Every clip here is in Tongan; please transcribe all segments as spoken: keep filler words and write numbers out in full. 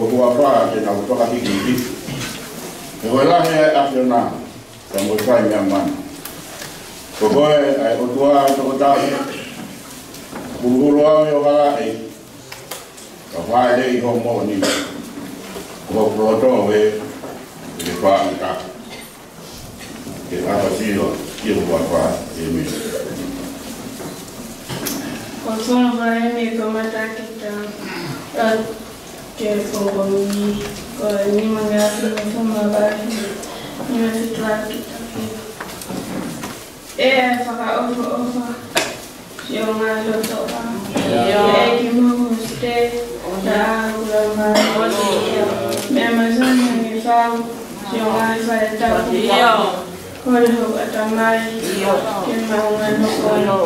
Huafa te nau toka hiki hiki. He ko e lahi ʻa e ʻAfiona, ka mo e fai meʻa mana. Ko koe ʻa e ʻOtua tokotaha, puluhulu au ʻi ho kalaʻi, ka fai lelei hoʻo moʻoni, ko ho puloto ʻe, ʻe ke faʻa uta. Ke ʻapasia, ke huafa, ʻēmeni. Ko e fono vaeni kamata kita, ʻa, ke pongopongi, ko e nima ngeafi mo e fungavai, nima fitu ʻa kita ke. ʻE fakaʻofoʻofa, siʻo ngaahi lotoʻa. ʻIo. ʻEiki mo Mōsese, na kula mai. Meʻa masani ni fau, siʻo ngaahi fale tapu. ʻIo. Holi hoku ʻatamai, ʻio, ke maʻu ngaahi hoko. ʻIo.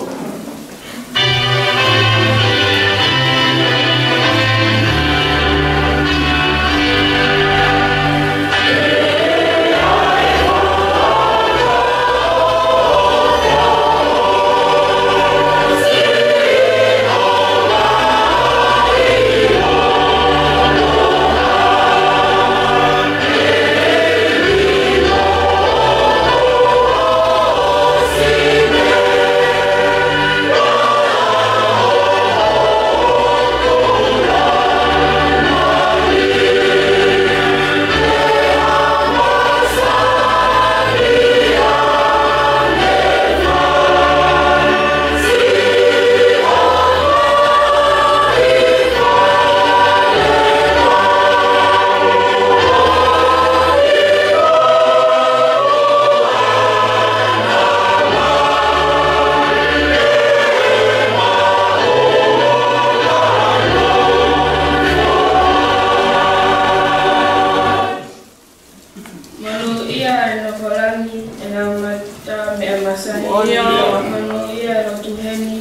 Monūʻia e nofo langi, ʻenau mata meʻa masani. ʻIo. Monūʻia e lotu heni,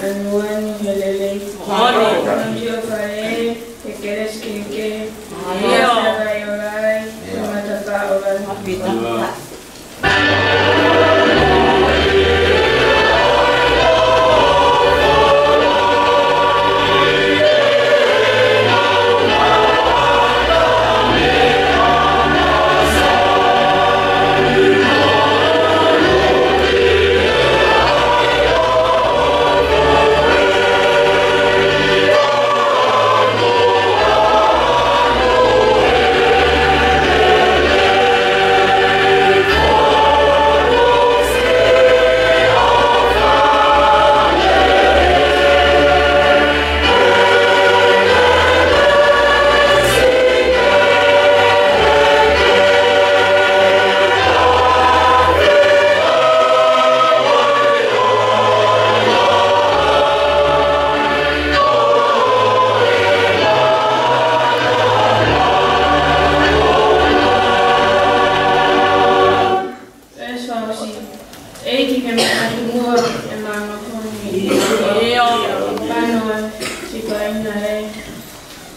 anuanu he lelei. ʻIo. Monūʻia e fale, he kelesi kehekehe. ʻIo. He fale ʻo e ʻaho, he matapā ʻo e ʻaho. Veesi fakaʻosi. ʻEiki ke makatuʻunga e mānofoni. ʻIo. Pano ʻa e sipaina ē,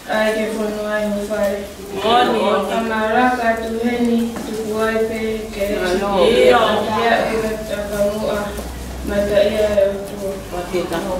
ʻai ke fonu ai ho fale. Moʻoni. ʻA e malanga atu heni, tuku ai pē ke. ʻIo. Ia ʻo e tapamuʻa, mataʻia e ʻOtua.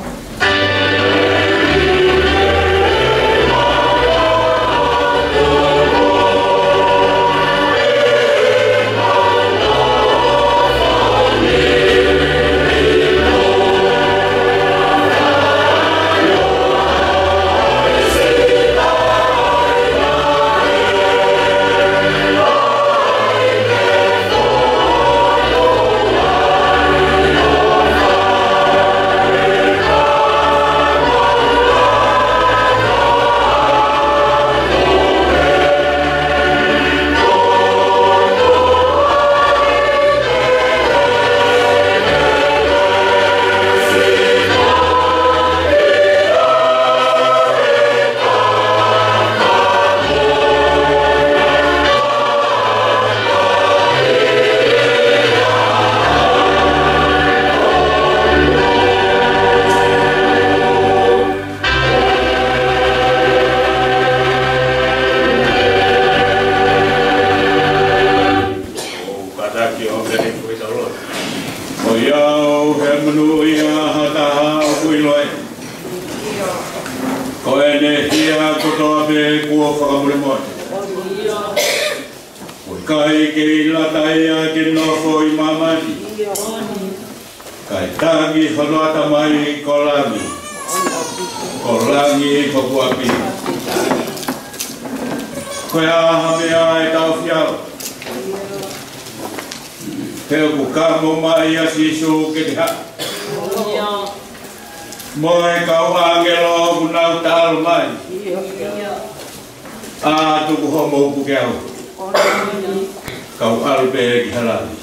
moʻoni. ʻOku ʻikai ke ʻi ai ha taha ia ke nofo ʻi māmani. Kae tangi hono ʻatamai ko langi. Ko langi ko hoku ʻapi. Ko e hā ha meʻa ʻe taʻofi au? He ʻoku kamo mai ʻa Sīsū ke te haʻu. Mo e kau ʻāngelo ʻoku nau taʻalo mai. ʻA, tuku hoʻomou puke au. Kau ʻalu pē ki Halali.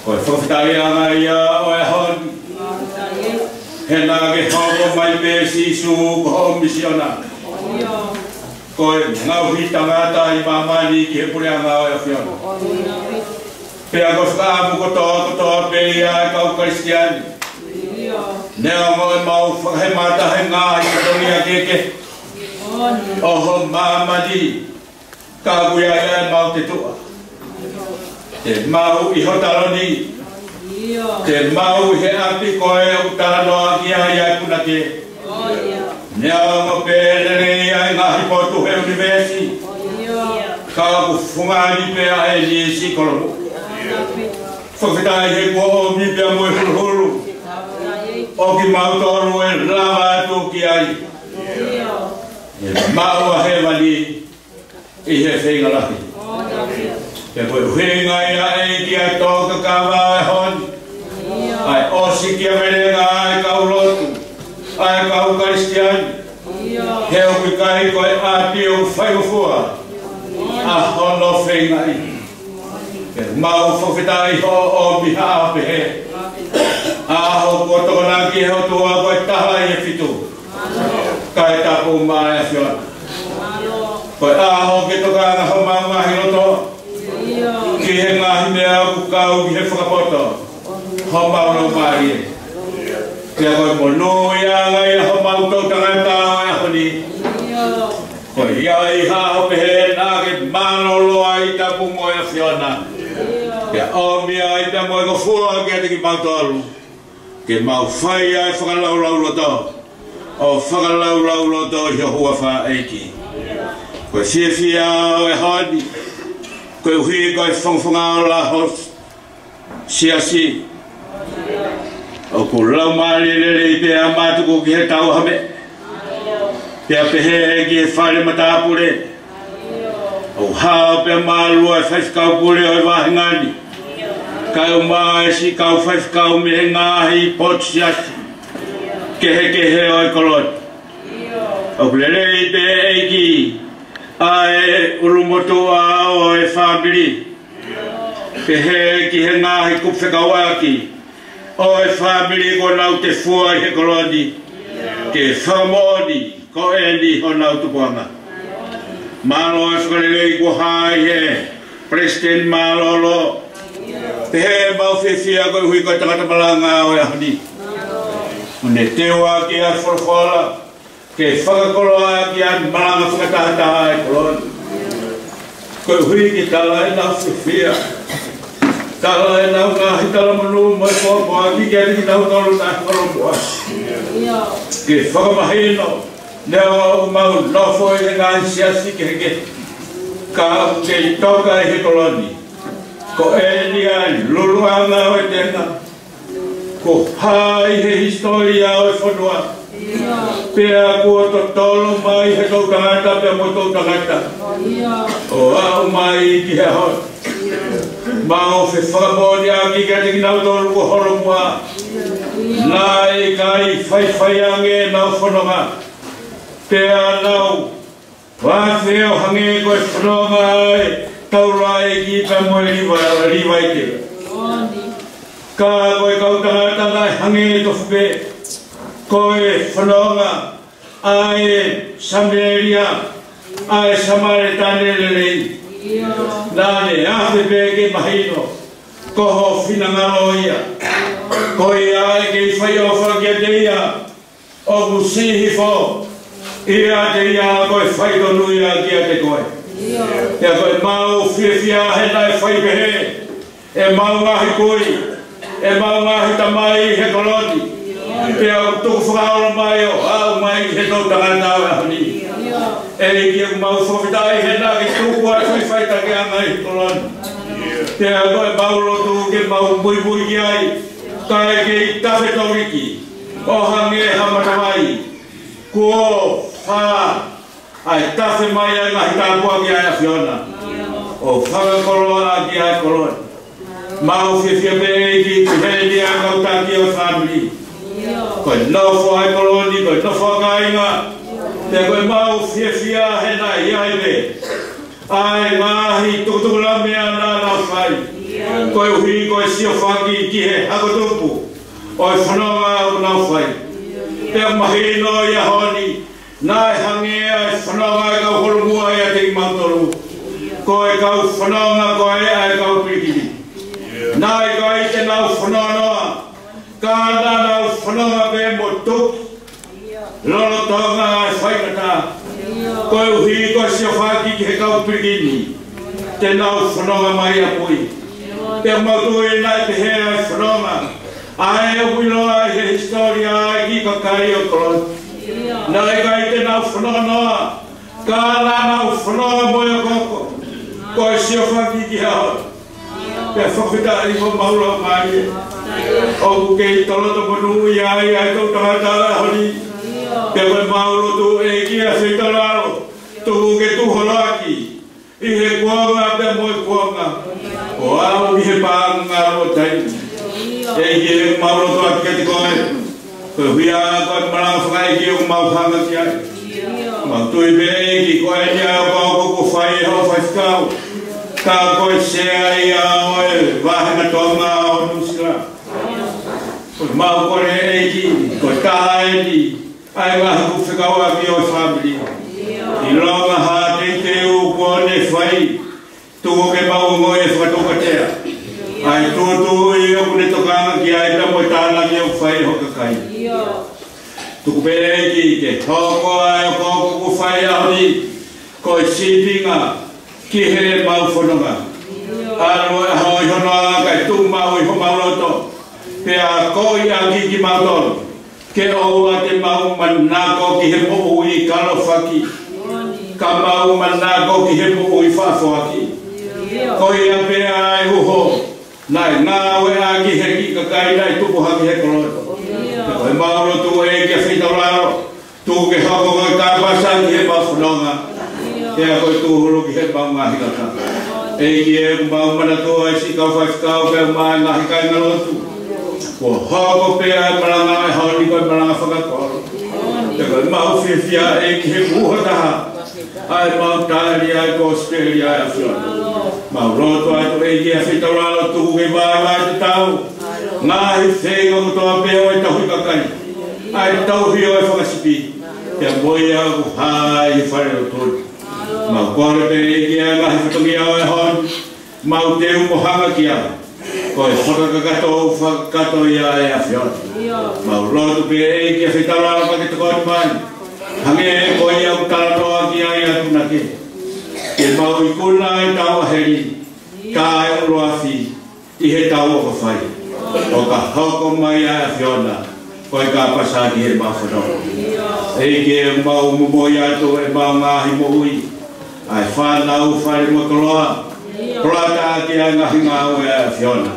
Ko e fakafetaʻiʻanga ia ʻo e ʻaho ni. He naʻa ke hoko mai pē Sīsū ko hoʻo misiona. Ko e ngaohi tangata ʻi māmani ki he puleʻanga ʻo e ʻAfiona. Pea ko e fakaʻamu kotoa kotoa pē ia ʻa e kau Kalisitiane. Neongo ʻemau fakahēmata he ngaahi fatongia kehekehe ʻo ho māmani, ka ʻoku ʻi ai ʻemau te tuʻa. Te mau ʻi ho taloni. Te mau ʻi he ʻapi ko ē ʻoku talanoa ki ai ʻa e punake. Neongo pē ʻe lelei ʻa e ngaahi potu he ʻunivēsi, ka ʻoku fungani pē ʻa ʻeni siʻi kolomuʻa. Fakafetaʻi he kuo ʻomi pea mo e huluhulu ʻo kimautolu ʻe lava atu ki ai. ʻE maʻu ʻa hēvani ʻi he feinga lahi. Pea ko e ʻuhinga ia ʻEiki ʻa e tō kakava ʻo e ʻaho ni, ʻa e ʻosikiavelenga ʻa e kau lotu, ʻa e kau Kalisitiane. He ʻoku ʻikai ko e ʻapi ʻoku faingofua ʻa hono feingaʻi. Pea mau fakafetaʻi hoʻo ʻomi ha ʻaho pehē. ʻAho kuo tokonaki ʻe he ʻOtua ko e taha ʻi he fitu, kae tapu maʻa e ʻAfiona. Ko e ʻaho ke tokanga homau ngaahi loto ki he ngaahi meʻa ʻoku kau ki he fakapoto homau laumālie. Pea ko e monūʻiaʻanga ia homau toʻu tangata ʻo e ʻaho ni. Ko ia ʻi ha ʻaho pehē naʻa ke mālōlō ai, tapu mo e ʻAfiona. Pea ʻomi ai pea mo e ngofua kiate kimautolu, ke mau fai ʻa e fakalaulauloto ʻo fakalaulauloto ʻi ho huafa ʻEiki. Ko e fiefia ʻo e ʻaho ni, koeʻuhi ko e fongofonga ola ho siasi. ʻOku laumālie lelei pea mātuku ki he tauʻaha meʻa, pea pehē ki he fale matāpule. ʻOku hao pea mālua e faifekau pule ʻo e vahenga ni, kae ʻumaʻā e siʻi kau faifekau mei he ngaahi potu siasi kehekehe ʻo e kolo ni. ʻOku lelei pē ʻEiki ʻa e ʻulumotuʻa ʻo e fāmili, pehē ki he ngaahi kupu fekauʻaki ʻo e fāmili kuo nau tefua ʻi he kolo ni, ke fakamoʻoni ko eni honau tupuʻanga. Mālō e fakalelei kuo hā ʻi he Palesiteni mālōlō. Pehē mau fiefia koeʻuhi ko e tangata malanga ʻo e ʻaho ni. ʻO ne teuʻaki ʻa e folofola ke fakakoloa ʻaki ʻa e malanga fakatahataha ʻa e kolo ni. Koeʻuhi ke tala ʻenau fiefia, tala ʻenau ngaahi talamonū mo e pōpoaki kiate kinautolu naʻe kolomuʻa. Ke fakamahino, neongo ʻoku mau nofo ʻi he ngaahi siasi kehekehe, ka ʻoku kei toka ʻi he kolo ni. Ko eni ʻa e luluʻanga ʻo e tenga kuo hā ʻi he hisitōlia ʻo e fonua. Pea kuo totolo mai he toʻu tangata pea mo e toʻu tangata ʻo aʻu mai ki he ʻaho ni. Mau fefakamoʻoniʻaki kiate kinautolu kuo holomua, naʻe ʻikai faifai ange ʻenau fononga, pea nau ʻoatu ʻo hangē ko e fononga ʻa e taulaʻeiki pea mo e Liva-, Līvaite. Ka ko e kau tangata naʻe hangē tofu pē ko e fononga ʻa e Samēlia, ʻa e Samēlia lelei. Naʻa ne afe pē ke mahino ko ho finangalo ia. Ko ia ʻe kei fai ʻofa kiate ia, ʻoku siʻi hifo ʻiate ia ko e faitotonu ia kiate koe. Pea ko ʻemau fiefia he naʻe fai pehē ʻemau ngaahi kui, ʻemau ngaahi tamai he kolo ni. Pea ʻoku tuku fakaʻola mai ʻo aʻu mai he toʻu tangata ʻo e ʻaho ni. ʻEiki, ʻoku mau fakafetaʻi he naʻa ke tuku ʻa e faʻifaʻitakiʻanga ʻi he kolo ni. Pea ko ʻemau lotu ke mau muimui ki ai, kae kei tafe toliki, ʻo hangē ha matavai kuo fā ʻa e tafe mai ʻa e ngaahi tāpuaki ʻa e ʻAfiona, ʻo fakakoloa ʻaki ʻa e kolo ni. Mau fiefia pē ʻEiki ki he ʻeni ʻa e kau taki ʻo e fāmili. Ko e nofo ʻa e kolo ni, ko e nofo ʻa e kāinga. Pea ko ʻemau fiefia he naʻe ʻi ai pē ʻa e ngaahi tukutuku lame naʻa nau fai, koeʻuhi ko e siofaki ki he hako tupu ʻo e fononga ʻoku nau fai. Pea mahino ʻi he ʻaho ni, naʻe hangē ʻa e fononga ʻa e kau holomua ʻiate kimautolu, ko e kau fononga ko ē ʻa e kau pilikimi. Naʻe ʻikai te nau fononga noa, ka naʻa nau fononga pē mo tuki lolotonga ʻa e faingataʻa, koeʻuhi ko e siofaki ki he kau pilikimi te nau fononga mai ʻapui. Pea mau tui naʻe pehē ʻa e fononga, ʻa ē ʻoku ʻiloa ʻi he hisitōlia ʻa e kiʻi kakai ʻo e kolo ni. Naʻe ʻikai te nau fononga noa, ka naʻa nau fononga mo e ʻokoʻoko, ko e siofaki ki he ʻaho ni. Pea fakafetaʻi ko ʻemau laumālie ʻoku kei toloto monūʻia ai ʻa e toʻutangata ʻo e ʻaho ni. Pea ko ʻemau lotu ʻEiki ʻa Feitaulalo, tuku ke tuʻu holo ʻaki ʻi he kuonga pea mo e kuonga, ʻo aʻu ki he paʻanga ʻo taimi. ʻEiki, ʻoku mau lotu ʻaki kiate koe, koeʻuhi ko e malanga fakaʻeiki ʻoku mau hanga ki ai. Mau tui pē ʻEiki ko eni ʻa e ʻoku fai ʻe hoʻo faifekau, ka ko e sea ia ʻo e vahenga Tonga ʻo Nuʻusila. Ko ʻemau kole ʻEiki, ko e taha eni ʻa e ngaahi kupu fekauʻaki ʻo e fāmili. ʻIlonga ha teuteu kuo ne fai, tuku ke mau ongoʻi ʻe fakatoukatea ʻa e tuʻutuʻuni ʻoku ne tokanga ki ai pea mo e tānaki ʻoku fai ʻe hoʻo kakai. Tuku pē ʻEiki ke hoko ʻa e ʻoku fai ʻaho ni ko e sīpinga ki heʻemau fononga. ʻAlu e ʻaho ʻi hono anga kae tuʻu maʻu ʻi homau loto, pea akoʻi ʻaki kimautolu ke ʻoua te mau manako ki he moʻui kalofaki, ka mau manako ki he moʻui faʻa foaki. Ko ia pē ʻa e uho naʻe ngāueʻaki ʻe he kiʻi kakai naʻe tupu hake he kolo ni. Pea ko ʻemau lotu ʻEiki ʻa Feitaulalo, tuku ke hoko ko e kāpasa ki heʻemau fononga, pea ko e tūhulu ki heʻemau ngaahi lakanga. ʻEiki, ʻoku mau manatua ʻa e siʻi kau faifekau pea mo e ngaahi kāingalotu, kuo hoko pē ʻa e malanga ʻo e ʻaho ni ko e malanga fakakolo. Pea ko ʻemau fiefia ʻEiki he ʻuha taha ʻa ʻemau tali ʻa e kosipeli ʻa e ʻAfiona. Mau lotu atu ʻEiki ʻa Feitaulalo, tuku ke vaivai ʻa e tau, ngaahi feinga kotoa pē ʻo e tauhi kakai, ʻa e tauhi ʻo e fakasipi, pea mo ia ʻoku hā ʻi he falelotu ni. Mau kole pē ʻEiki ʻa e ngaahi fatongia ʻo e ʻaho ni, mau teu mo hanga ki ai, ko e fakakakato, fakakakato ia ʻa e ʻAfiona. Mau lotu pē ʻEiki ʻa Feitaulalo ka ke tokoni mai, hangē ko ia ʻoku talanoa ki ai ʻa e punake, ke mau ikuna ʻa e tau ʻa heli, ka ʻe ʻuluafi ʻi he tau ʻoku fai, ʻo ka hoko mai ʻa e ʻAfiona ko e kāpasa ki heʻemau fononga. ʻEiki, ʻoku mau momoi atu ʻemau ngaahi moʻui, ʻa e fānau, fale mo e koloa, kolata ki he ngaahi ngāue ʻa e ʻAfiona,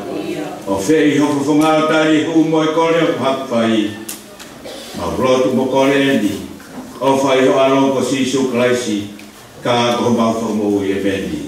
ʻo fai ho fofonga ʻo tali e hū mo e kole ʻoku hā ʻoku fai. Mau lotu mo kole eni ʻo fai ʻi ho ʻAlo ko Sīsū Kalaisi, ka ko homau Fakamoʻui, ʻēmeni.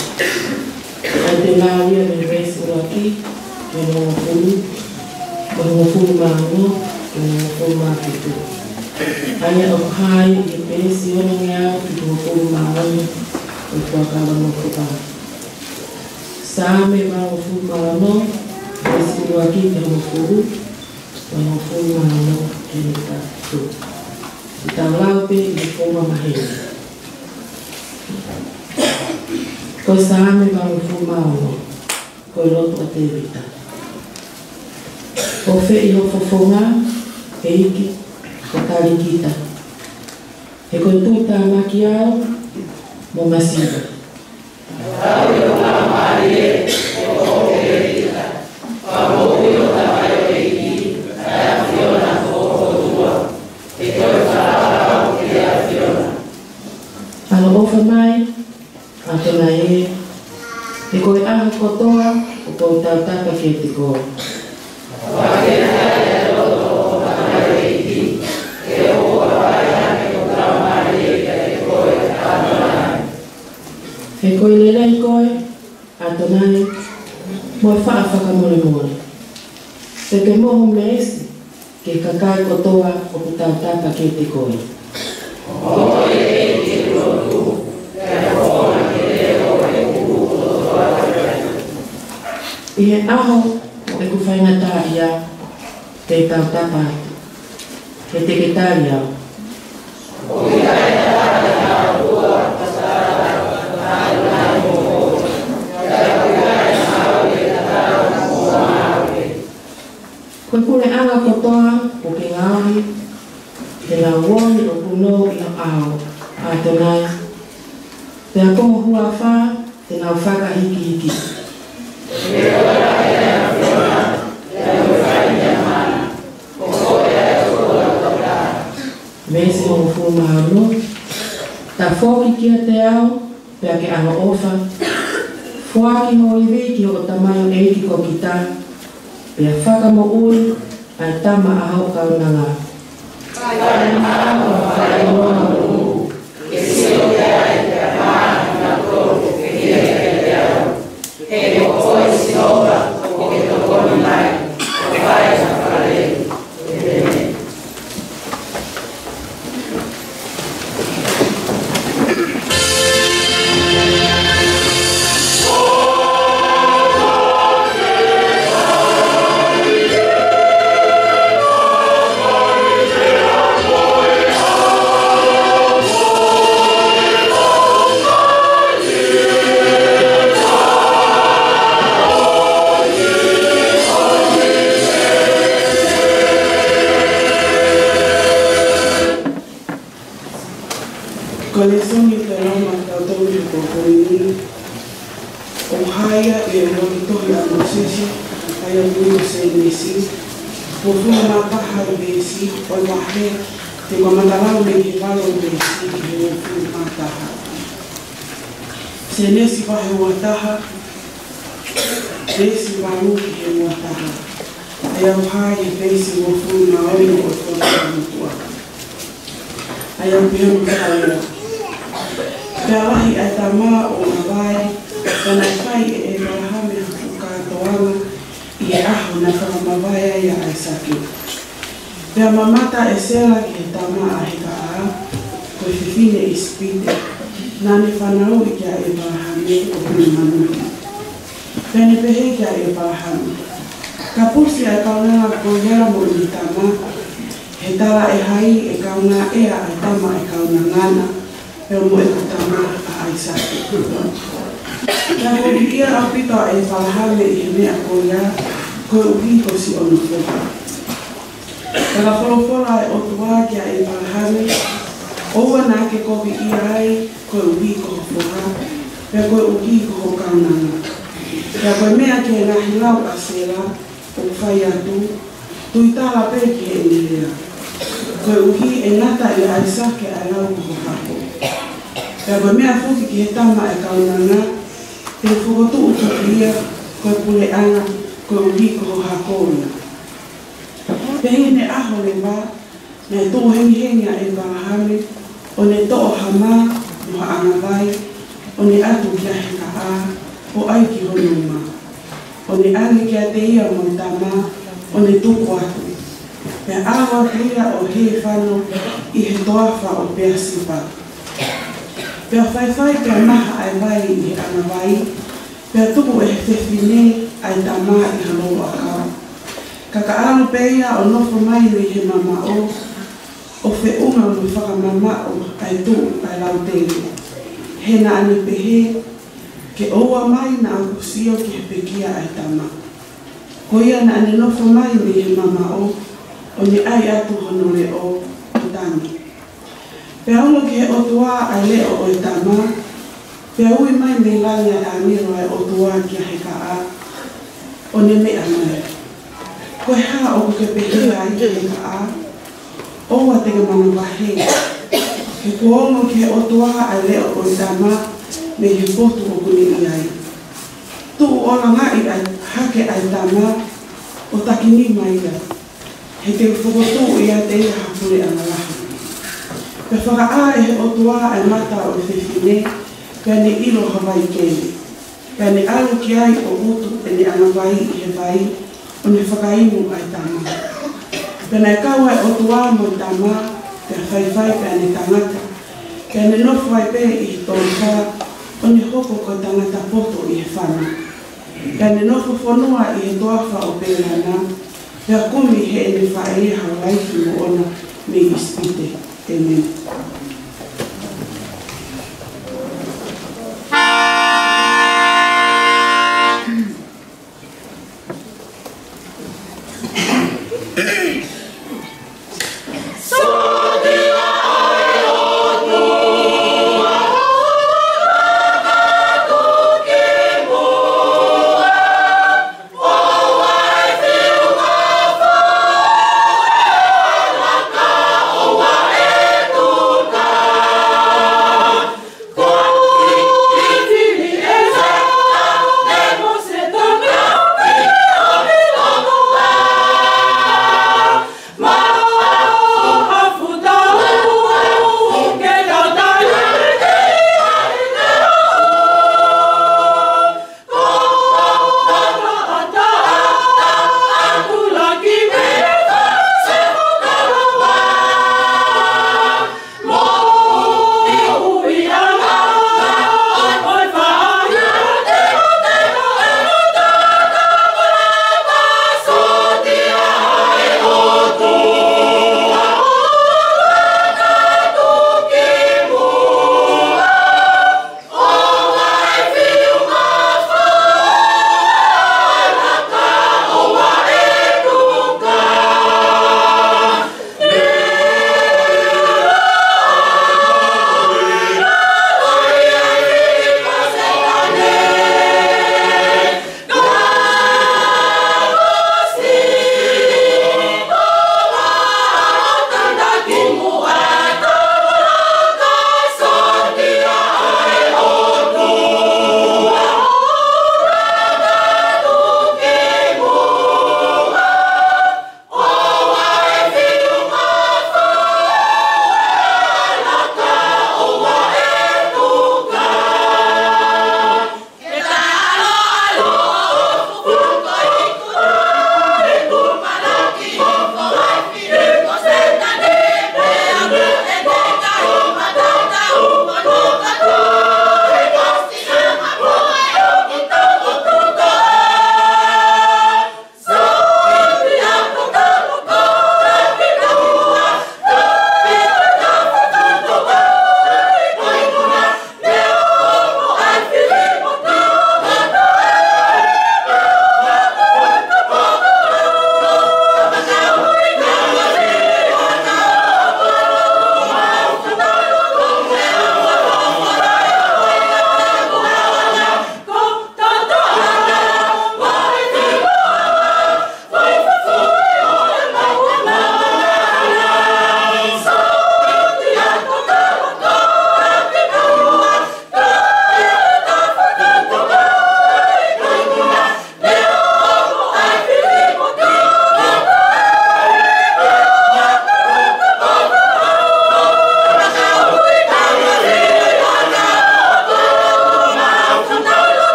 ʻA ia te u lau ia mei he veesi ʻuluaki ki he hongofulu, mei he hongofulu mā ono ki he hongofulu mā fitu. ʻA ia ʻoku hā ia ʻi he peesi onongeau ki he hongofulu mā ono ʻo e Fuakava Motuʻa. Saame vahe hongofulu mā ono, veesi ʻuluaki ki he hongofulu, mei he hongofulu mā ono ki he fitu. Te tau lau pē ʻi he founga maheni. Ko e Saame vahe hongofulu mā ono, ko e lotu ʻa Tēvita. ʻOfeʻi ho fofonga, ʻEiki, ʻo tali kita. He ko e tuʻutāmaki au mo masiva. ʻAloʻofa mai, ʻAtonai ē, he ko e ʻaho kotoa ʻoku ou tautapa kiate koe. He ko e lelei koe, ʻAtonai, mo e faʻa fakamolemole. Pea ke mohu meesi ki he kakai kotoa ʻoku tautapa kiate koe. ʻI he ʻaho ʻo ʻeku faingataʻaʻia, te u tautapa atu, he te ke tali au. Ko e puleʻanga kotoa ʻoku ke ngaohi, te nau ō ʻo punou ʻi ho ʻao, ʻAtonai. Pea ko ho huafa te nau fakahikihiki. Veesi hongofulu mā ono. Tafoki kiate au, pea ke ʻaloʻofa. Foaki ho ivi ki hoʻo tamaioʻeiki ko kita, pea fakamoʻui ʻa e tama ʻa hoʻo kaunanga. Ko e lēsoni ʻoku tau maʻu ʻi he pō ko eni, ʻoku hā ia ʻi he ongo tohi ʻa Mōsese, ʻa ia ʻoku ui ko Sēnesi, uofulu mā taha ʻi he veesi, ʻo e vahe, te u kamata lau mei he valu ʻo e veesi ki he uofulu mā taha. Sēnesi vahe ua taha, veesi valu ki he ua taha. ʻA ia ʻoku hā ʻi he peesi uofulu mā ono ʻo e Fuakava Motuʻa. ʻA ia ʻoku pehē hono fakalea. Pea lahi ʻa e tama ʻo ʻAvai, pea naʻe fai ʻe ʻĒpalahame ha fuʻu kātoanga ʻi he ʻaho naʻe fakamavae ai ʻa ʻAisake. Pea mamata ʻe Sela ki he tama ʻa Hekaʻā, ko e fefine ʻIsipite, naʻa ne fanauʻi kia ʻĒpalahame ʻoku ne manuki. Pea ne pehē kia ʻĒpalahame, Kapusi ʻa e kaunanga ko ia mo ʻene tama, he talaʻehai ʻe kaungaʻea ʻa e tama ʻa e kaunanga na, pea mo ʻeku tama ʻa ʻAisake. Pea koviʻia ʻaupito ʻa ʻĒpalahame ʻi he meʻa ko ia, koeʻuhi ko siʻono foha. Pea folofola ʻa e ʻOtua kia ʻĒpalahame, ʻOua naʻa ke koviʻia ai, koeʻuhi ko ho foha, pea koeʻuhi ko ho kaunanga. Pea ko e meʻa ki he ngaahi lau ʻa Sela, ʻoku fai atu, tuitala pē ki heʻene lea. Koeʻuhi ʻe ngata ʻia ʻAisake ʻa e lau ko ho hako. Pea ko e meʻa foki ki he tama ʻa e kaunanga, te u fokotuʻu foki ia ko e puleʻanga, koeʻuhi ko ho hako ia. Pea ʻi heʻene ʻaho leva, naʻe tuʻu hengihengi ʻa ʻĒpalahame, ʻo ne toʻo ha mā mo ha ʻangavai, ʻo ne ʻatu kia Hekaʻa, ʻo ʻai ki hono uma. ʻO ne ʻange kiate ia mo e tama, ʻo ne tuku atu. Pea ʻalu atu ia ʻo hē fano ʻi he toafa ʻo Peasipa. Pea faifai pea maha ʻa e vai ʻi he ʻangavai, pea tuku ʻe he fefine ʻa e tama ʻi ha louʻakau. Ka ka ʻalu pē ia ʻo nofo mai mei he mamaʻo, ʻo feʻunga mo fakamamaʻo ʻa e tuʻu ʻa e lautele. He naʻa ne pehē, ke ʻoua mai naʻa ku sio ki he pekia ʻa e tama. Ko ia naʻa ne nofo mai mei he mamaʻo, ʻo ne ʻai atu hono leʻo, ʻo tangi. Pea ongo ki he ʻOtua ʻa e leʻo ʻo e tama, pea ui mai mei langi ʻa e ʻāngelo ʻa e ʻOtua kia Hekaʻa, ʻo ne meʻa mai. Ko e hā ʻoku ke pehē ai Hekaʻa, ʻoua te ke manavahē, he kuo ongo ki he ʻOtua ʻa e leʻo ʻo e tama mei he potu ʻoku ne ʻi ai. Tuʻu ʻo langaʻi ʻa e hake ʻa e tama, ʻo takinima ia. He te u fokotuʻu ʻiate ia ha puleʻanga lahi. Pea fakaʻā ʻe he ʻOtua ʻa e mata ʻo e fefine, pea ne ʻilo ha vai kele. Pea ne ʻalu ki ai ʻo utu ʻene ʻangavai ʻi he vai, ʻo ne fakainu ʻa e tama. Pea naʻe kau ʻa e ʻOtua mo e tama, pea faifai pea ne tangata. Pea ne nofo ai pē ʻi he toafa, ʻo ne hoko ko e tangata poto ʻi he fana. Pea ne nofo fonua ʻi he toafa ʻo Pelana, pea kumi heʻene faʻē ha uaifi moʻona mei ʻIsipite. ʻĒmeni.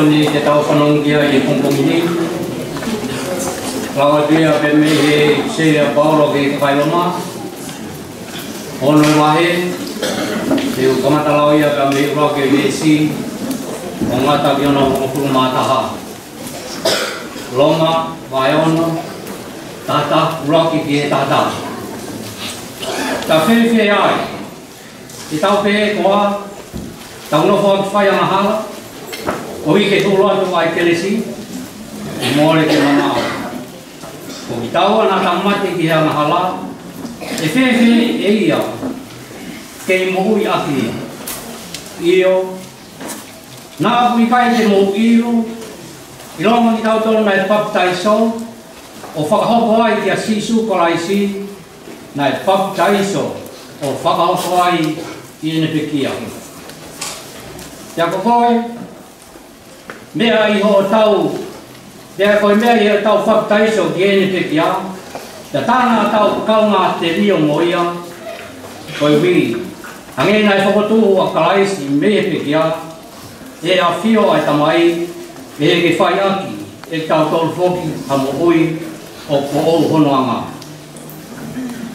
Ni te tau fanongo ki ai he pongipongi ni. Lau atu ia pē mei he ʻipiseli ʻa Paula ki he kakai Loma. Ono vahe, te u kamata lau ia pē mei he ʻuluaki veesi, ʻo ngata ki hono hongofulu mā taha. Loma, vahe ono, taha taha, ʻuluaki ki he taha taha. Ka fēfē ai, ʻi heʻetau pehē koā, tau nofo ʻaki fai angahala, koeʻuhi ke tuʻuloa atu ai kelesi, ʻo mole ke mamaʻo. Ko kitaua naʻa tau mate ki he angahala, ʻe fēfē ʻe ia kei moʻui ʻaki ia? ʻIo, naʻa ʻoku ʻikai te mou ʻilo, ʻilonga kitautolu naʻe papitaiso, ʻo fakahoko ai kia Sīsū Kalaisi, naʻe papitaiso ʻo fakahoko ai ʻi heʻene pekia. Pea ko koe, meʻa ʻi hoʻo tau, pea ko e meʻa ʻi hoʻo tau papitaiso ki heʻene pekia, pea tā naʻa tau kaungā telio mo ia, koeʻuhi, hangē naʻe fokotuʻu ʻa Kalaisi mei he pekia, ʻe ʻafio ʻa e Tamai, ʻe ke fai ʻaki ʻe kitautolu foki ha moʻui ʻoku foʻou hono anga.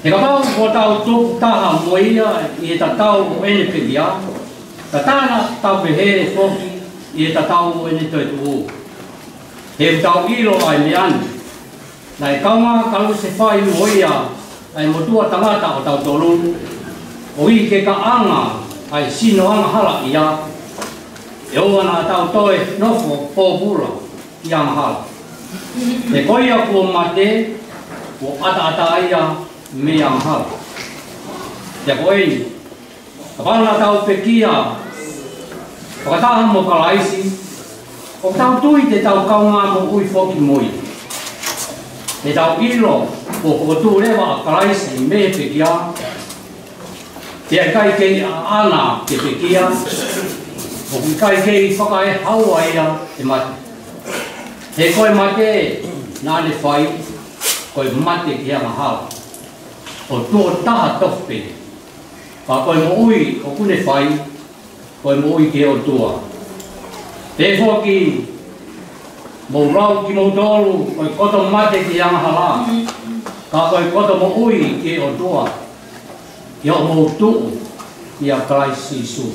He kapau kuo tau tupu taha mo ia ʻi he tatau ʻo ʻene pekia, ka tā naʻa tau pehē foki ʻi he tatau ʻo ʻene toetuʻu. He ʻoku tau ʻilo ʻa e meʻa ni, naʻe kaungā kalusefai mo ia ʻa e motuʻa tangata ʻo tautolu, koeʻuhi ke kaʻanga ʻa e sino angahala ia, ʻe ʻoua naʻa tau toe nofo pōpula ʻi he angahala. He ko ia kuo mate, kuo ʻataʻatā ia mei he angahala. Pea ko eni, kapau naʻa tau pekia fakataha mo Kalaisi, ʻoku tau tui te tau kaungā moʻui foki mo ia. Te tau ʻilo kuo fokotuʻu leva ʻa Kalaisi mei he pekia, pea ʻikai kei ʻaʻana ke pekia, ʻoku ʻikai kei fakaehaua ia ʻe mate. He ko e mate naʻa ne fai, ko e mate ki he angahala, ʻo tuʻo taha tofu pē. Ka ko e moʻui ʻoku ne fai, ko e moʻui ki he ʻOtua. Pea foki, mou lau kimoutolu, ko e koto mate ki he angahala, ka ko e koto moʻui ki he ʻOtua, ʻi hoʻomou tuʻu ʻia Kalaisi Sīsū.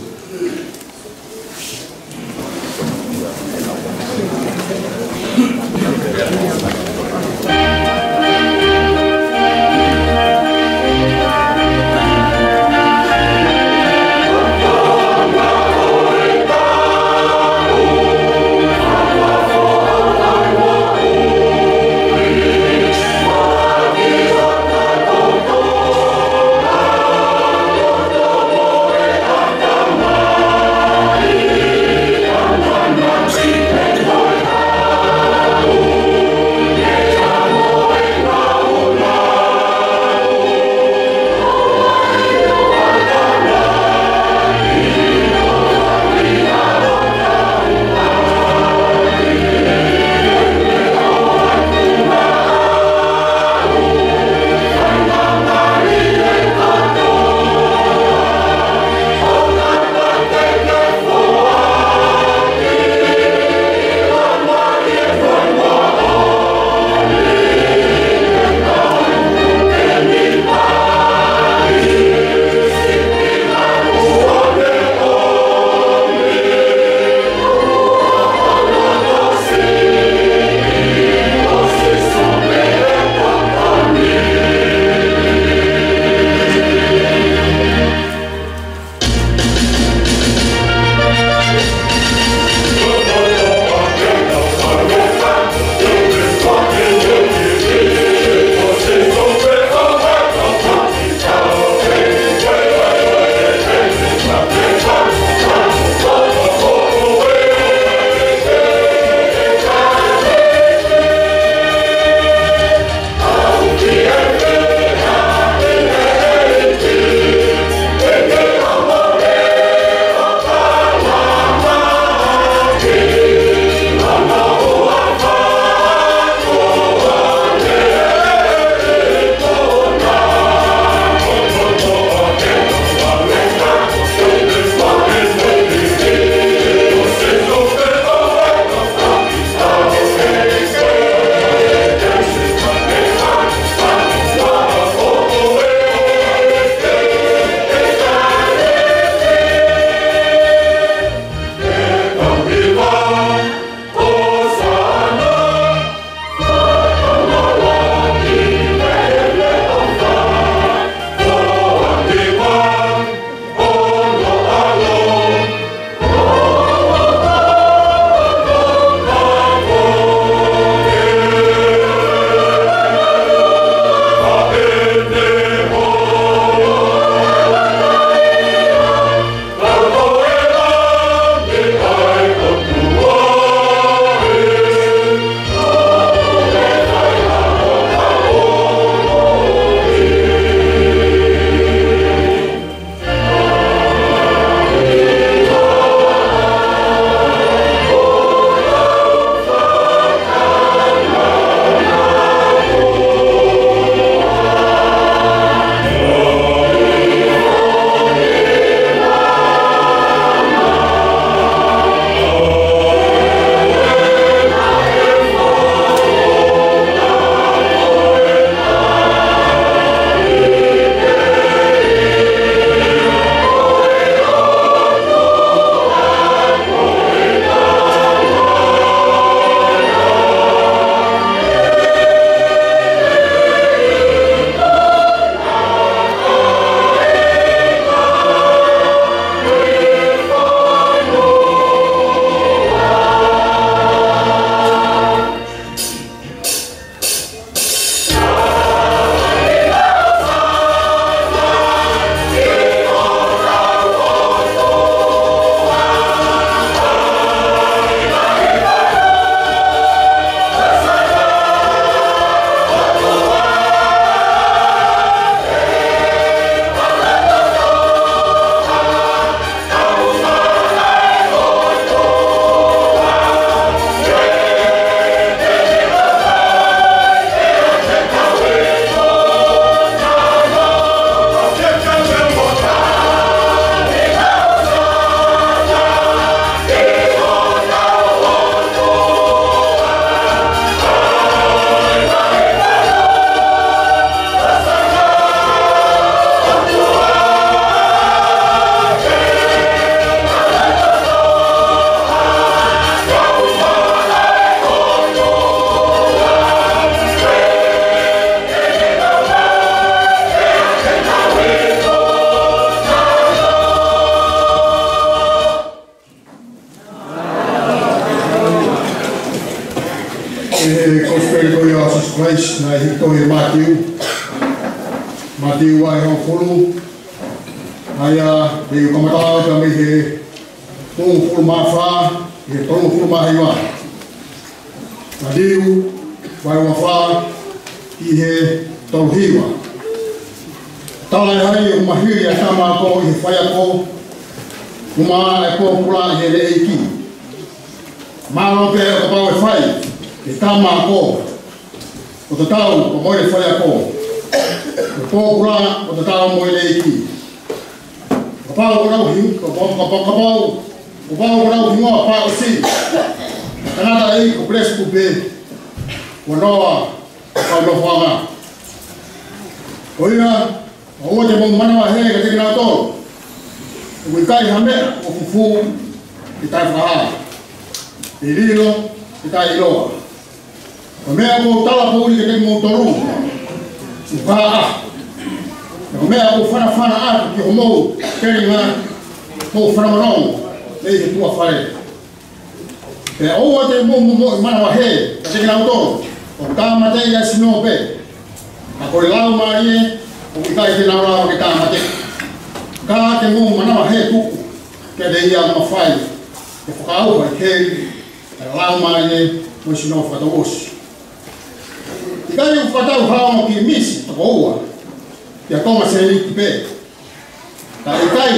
ʻI he Kosipeli ko ia ʻa Sīsū Kalaisi naʻe hiki tohi ʻe Mātiu. Mātiu vahe hongofulu. ʻA ia te u kamata atu mei he hongofulu mā fā ki he tolungofulu mā hiva. Mātiu vahe ua fā ki he tolu hiva. Talaʻehai ʻoku mahili ʻa e tama ako ʻi he faiako, ʻumaʻā ʻa e pōpula ʻi heʻene ʻeiki. Mālō pē ʻo kapau ʻe fai ʻe he tama ako ʻo tatau pē mo ʻene faiako, ʻa e pōpula ʻo tatau mo ʻene ʻeiki. Kapau ʻoku nau hi-, kapau, kapau, kapau, kapau ʻoku nau hingoa fakaʻosi ʻa e tangataʻeiki ko Pelisipupe, ko Noa ʻo e kau nofoʻanga. Ko ia, ʻoua te mou manavahē kiate kinautolu. ʻOku ʻikai ha meʻa ʻoku fufū ʻe taʻefakahā, pe lilo ʻe taʻeʻiloa. Ko e meʻa ʻoku ou tala poʻuli kiate kimoutolu, ʻoku hā ʻaho, ko e meʻa ʻoku fanafana atu ki homou telinga, mou fanamonongo mei he tuʻa fale. Pea ʻoua te mou momoʻi manavahē kiate kinautolu ʻoku tāmateʻi ʻa e sino pē, ka ko e laumālie ʻoku ʻikai te nau lava ke tāmateʻi. Ka ke mou manavahē tuku kiate ia ʻoku mafai ke fakaʻauha ʻi heli ʻa e laumālie mo e sino fakatouʻosi. ʻIkai ʻoku fakatau ha ongo kimisi toko ua ki ha konga sēniti pē? Ka ʻikai,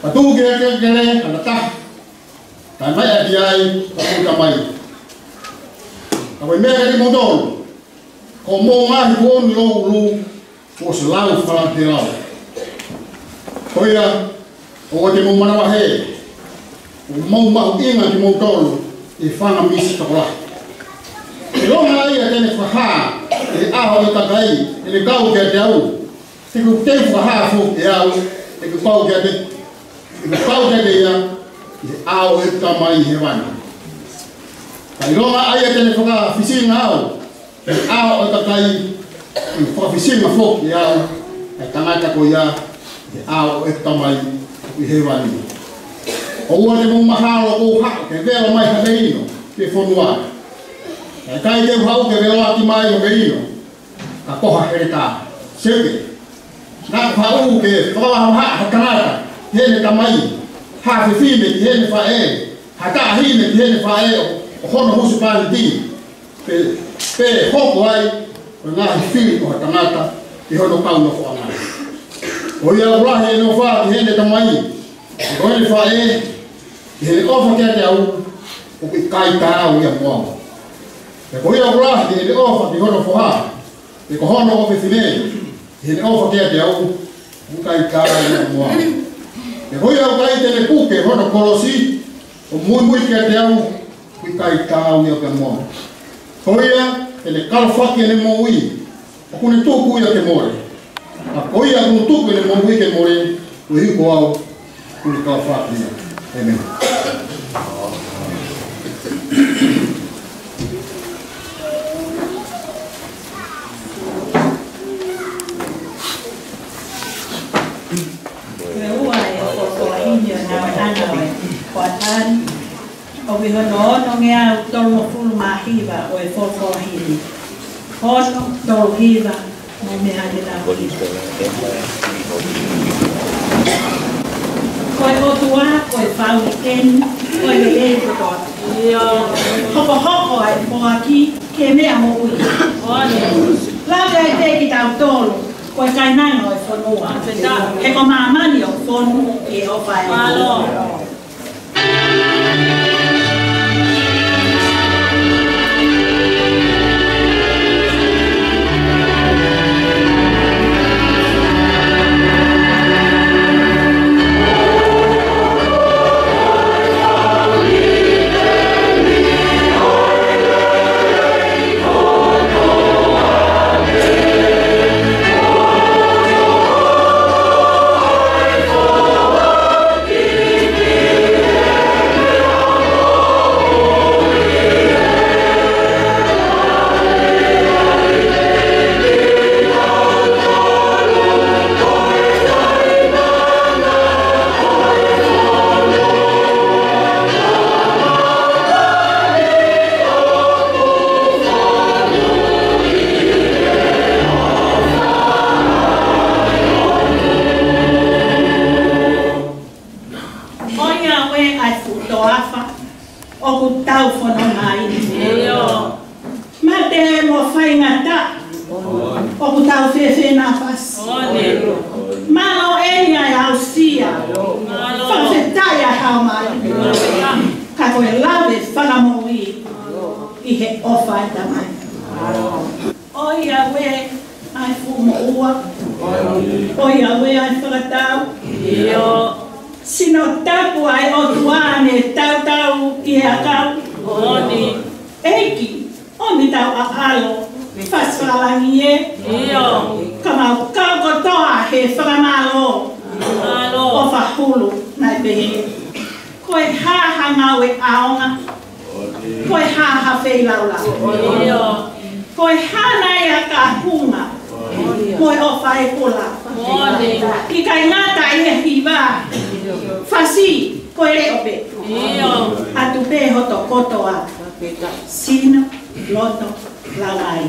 ka tuku ki he kelekele ʻa e taha, kae maʻu ʻaki ai ʻa e Tamai. Ka ko e meʻa kiate kimoutolu, ko hoʻomou ngaahi kuonga ʻi loʻu ʻulu kuo ʻosi lau fakalahi ʻe au. Ko ia, ʻoua te mou manavahē, ʻoku mou mahuʻinga kimoutolu ʻi he fanga misi tokolahi. ʻIlonga ia te ne fakahā ʻi he ʻaho ʻo e kakai ʻene kau kiate au, he ʻoku teu fakahā foki ʻe au ʻeku kau kiate, ʻeku kau kiate ia ʻi he ʻao ʻo ʻeku Tamai ʻi hēvani. Ka ʻilonga ia te ne fakafisinga au ʻi he ʻao ʻo e kakai, ʻe fakafisinga foki ʻe au ʻa e tangata ko ia ʻi he ʻao ʻo ʻeku Tamai ʻi hēvani. ʻOua te mou mahalo ʻoku ou haʻu ke vela mai ha melino ki he fonua. Ka ʻikai te u haʻu ke veloʻaki mai ha melino, ka ko ha heletā. Seuke, naʻa ku haʻu ke fakavahaʻa ha tangata ki heʻene tamai, ha fefine ki heʻene faʻē, ha taʻahine ki heʻene faʻē ʻo, ʻo hono husepāniti, pe, pe hoko ai ko e ngaahi fili ʻo ha tangata ʻi hono kau nofoʻanga. Ko ia ʻoku lahi ʻene ʻofa ki heʻene tamai, ko ʻene faʻē, ki heʻene ʻofa kiate au, ʻoku ʻikai taau ia mo au. Pea ko ia ʻoku lahi ʻene ʻofa ki hono foha, pe ko hono ʻofefine, ki heʻene ʻofa kiate au, ʻoku ʻikai taau ia mo au. Pea ko ia ʻoku ʻikai te ne puke hono kolosi ʻo muimui kiate au, ʻoku ʻikai taau ia pea mo au. Ko ia te ne kalofaki ʻene moʻui, ʻoku ne tuku ia ke mole. Ka ko ia ʻoku ne tuku ʻene moʻui ke mole koeʻuhi ko au, ʻoku ne kalofaki ia. ʻĒmeni. Ko e ua ʻo e folofola ʻi he ʻaho ni, ko e ʻaho ni, ʻoku ʻi hono onongeau tolungofulu mā hiva ʻo e folofola ʻi he ʻaho ni. Ono, tolu, hiva, mou meʻa atu ki he ʻOtua. Ko e ʻOtua, ko e fau ʻi eni, ko e lelei kotoa. Hokohoko ʻa e foaki ke meʻa moʻui. Lave ai pē kitautolu ko e kainanga ʻo e fonua. He ko māmani ʻoku fonu ʻi he ʻofa ʻa e ʻOtua. ʻOku tau fēfē, Nāfasi? Mālō eni ʻa e aʻusia. Fakafetaʻi ʻa e haʻu mai. Ka ko e lave fakamoʻui ʻi he ʻofa ʻa e Tamai. ʻOiauē ʻa e fuʻu moʻua. ʻOiauē ʻa e fakatau. Sino tapu ʻa e ʻOtua ne tautau ʻi he ʻakau. ʻEiki, ʻomi ʻetau ʻaʻalo, fasi fakalangi ē. Ka mau kau kotoa he fakamālō. ʻOfa hulu naʻe pehē: Ko e hā ha ngāue ʻaonga? Ko e hā ha feilaulau? Ko e hā nai ʻa e kāhunga mo e ʻofa ʻa e kula? ʻIkai ngata ʻi he hiva, fasi, ko e leʻo pē. ʻAtu pē hoto kotoa, sino, loto, lau ai.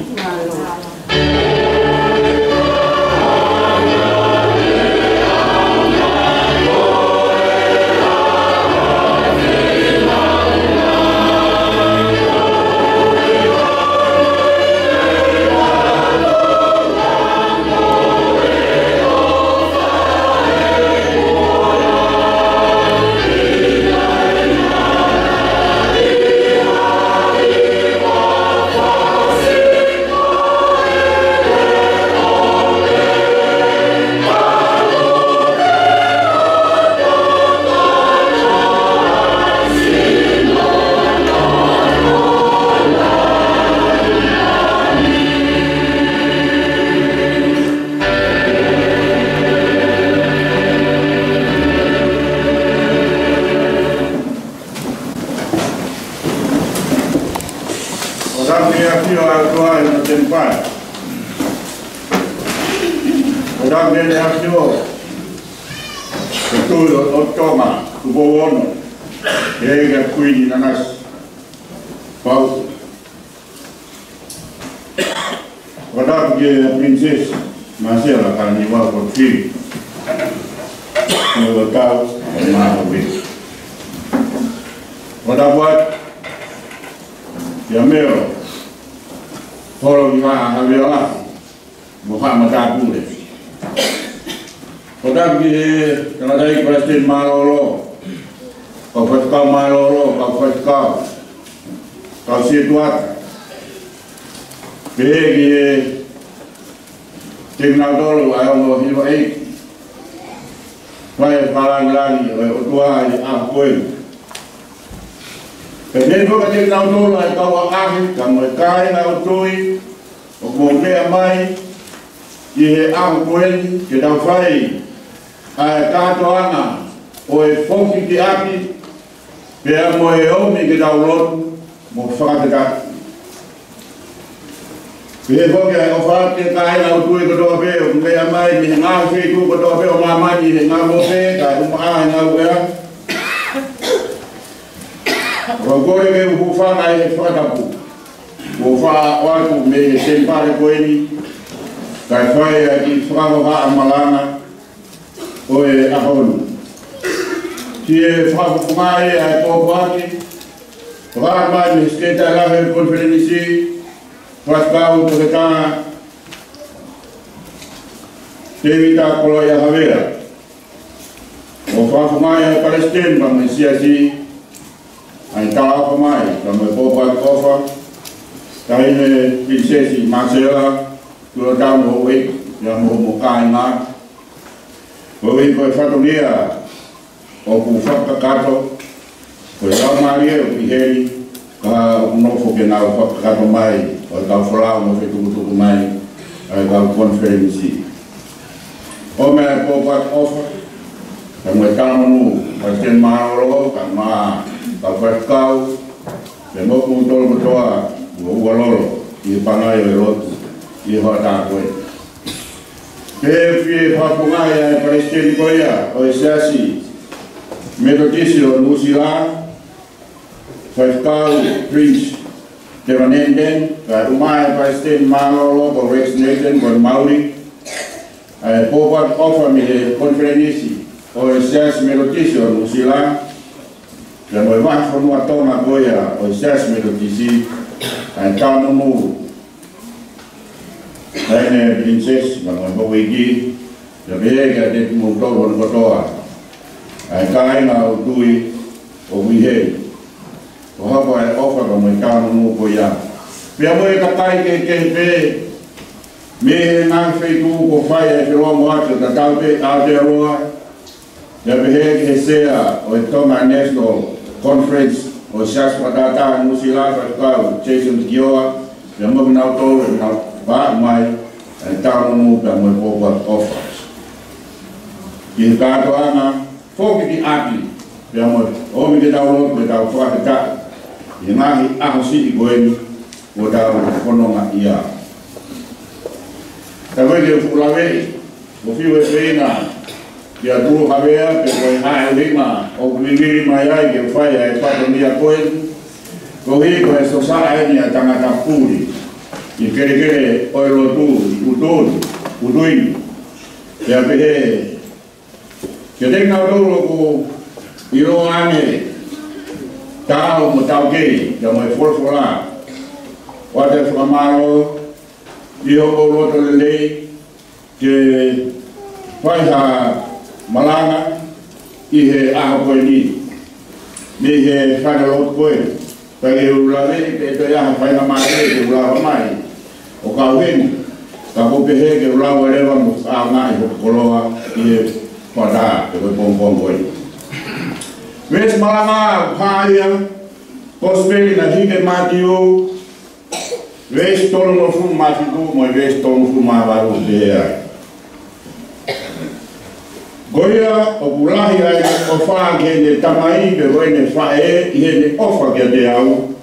ʻOku tapu ki he ʻafio ʻa e ʻOtua ʻi hono temipale. ʻOku tapu ki he ʻafio ʻo e Tuʻi ʻo Tonga, Tupou Ono, ʻa e ʻEiki ko Kuini Nanasipauʻu. ʻOku tapu ki he Princess Marcella Kalaniuvalu Kotofili, ʻo e tau ʻo e māhina. ʻOku tapu atu ki he Melo Holo ʻi Vaha Havea Lahi mo haʻa matāpule. ʻOku tapu ki he tangataʻeiki Palesiteni mālōlō, kau faifekau mālōlō, kau faifekau, kau sētuata. Pehē ki he kinautolu ʻa e ongo hiva ʻeiki, fai fakalāngilangi ʻo e ʻOtua ʻi he ʻaho ko eni. Pea pehē foki ki he kinautolu ʻa e kau ʻaʻahi, ka mo e kāinga ʻo e tuʻi, ʻoku mou meʻa mai ʻi he ʻaho ko eni ke tau fai ʻa e kātoanga ʻo e foki ki ʻapi, pea mo e ōmi ke tau lotu mo fakafetaʻi. Pehē foki ʻa e ʻofa ki he kāinga ʻo e tuʻi kotoa pē ʻoku meʻa mai mei he ngaahi feituʻu kotoa pē ʻo māmani, he ngaahi moʻui, kae ʻumaʻā e ngāue. ʻOku ou kole ke u hūfanga ʻi he fakatapu kuo faʻa ʻoatu mei he temipale ko eni, kae fai ʻa e kiʻi fakahohaʻa malanga ʻo e ʻaho ni. Ki he fakafofongaʻi ʻa e pōpoaki, fakahā mai mei he Sekelitali Lahi ʻo e Konifelenisi, Faifekau Toketā Tēvita Koloaʻia Havea. ʻOku fakafofongaʻi ʻe he Palesiteni pea mo e Siasi ʻa e talaʻofa mai, pea mo e pōpoaki ʻofa, taʻahine Pilinisesi Māsela, Tuʻi ʻo e Tau mo Houʻeiki, pea mo hoʻomou kāinga. Koeʻuhi ko e fatongia ʻoku fakakakato, ko e laumālie ʻoku ʻi heni, ka ʻoku nofo ke nau fakakakato mai ʻa e kau folau mo fetukutuku mai ʻa e kau konifelenisi. ʻOmi ʻa e pōpoaki ʻofa, kae ʻumaʻā e talamonū, Palesiteni mālōlō, kae ʻumaʻā e kau faifekau, pea mo kimoutolu kotoa kuo ʻualolo ʻi he pangai ʻo e lotu ʻi he hoʻatā ko eni. Pea fie fakafofongaʻi ʻa e Palesiteni ko ia ʻo e Siasi Metotisi ʻo Nuʻusila, Faifekau Prince Tevanenden, kae ʻumaʻā e Palesiteni mālōlō ko Rex Nelson, ko e Mauli, ʻa e pōpoaki ʻofa mei he Konifelenisi ʻo e Siasi Metotisi ʻo Nuʻusila, pea mo e vahefonua Tonga ko ia ʻo e Siasi Metotisi, ʻa e talamonū Taʻahine Pilinisesi, mo e Houʻeiki, pea pehē kiate kimoutolu hono kotoa ʻa e kāinga ʻo e tui ʻoku ʻi heni, ʻo hoko ʻa e ʻofa pea mo e taunuʻu ko ia. Pea mo e kakai kehekehe pē mei he ngaahi feituʻu kuo fai ʻa e felōngoaki ʻo tatau pē ʻa Aotearoa, pea pehē ki he sea ʻo e Tonga National Conference ʻo e Siasi Fakatātā Nuʻusila, Faifekau Jason Kioa, pea mo kinautolu ʻoku nau vaʻu mai ʻa e taunuʻu pea mo e pōpoaki ʻofa ki he kātoanga, foki ki ʻapi, pea mo e ʻomi ke tau lotu ke tau fakafetaʻi ʻi he ngaahi ʻaho siʻi ko eni kuo tau fononga ai. Ka ko e kiʻi fuʻu lave, ʻoku fiu e feinga kia Tulu Havea, pe ko e hā e ʻuhinga ʻoku vivili mai ai ke fai ʻa e fatongia ko eni, koeʻuhi ko e sosa eni ʻa e tangata puli ʻi he kelekele ʻo e lotu ʻi ʻUtu, ʻUtu ni. Pea pehē kiate kinautolu ʻoku ʻiloa ange, Taau mo Taukei, pea mo e folofola, ʻoatu e fakamālō ʻi hoʻomou loto lelei ke fai ha malanga ʻi he ʻaho ko eni mei he falelotu ko eni. Pea ʻoku ou lave pē, toe ʻi ai ha faingamālie ke u lava mai ʻo kau heni, ka ʻoku ou pehē ke u lava leva mo ʻaonga ʻi hoku koloa ʻi he fata, pe ko e pongipongi ko eni. Veesi malanga ʻoku hā ia, Kosipeli naʻe hiki ʻe Mātiu, veesi tolungofulu mā fitu mo e veesi tolungofulu mā valu, pehē ai: Ko ia ʻoku lahi ʻa ʻene ʻofa ki heʻene tamai pe ko ʻene faʻē ʻi heʻene ʻofa kiate au,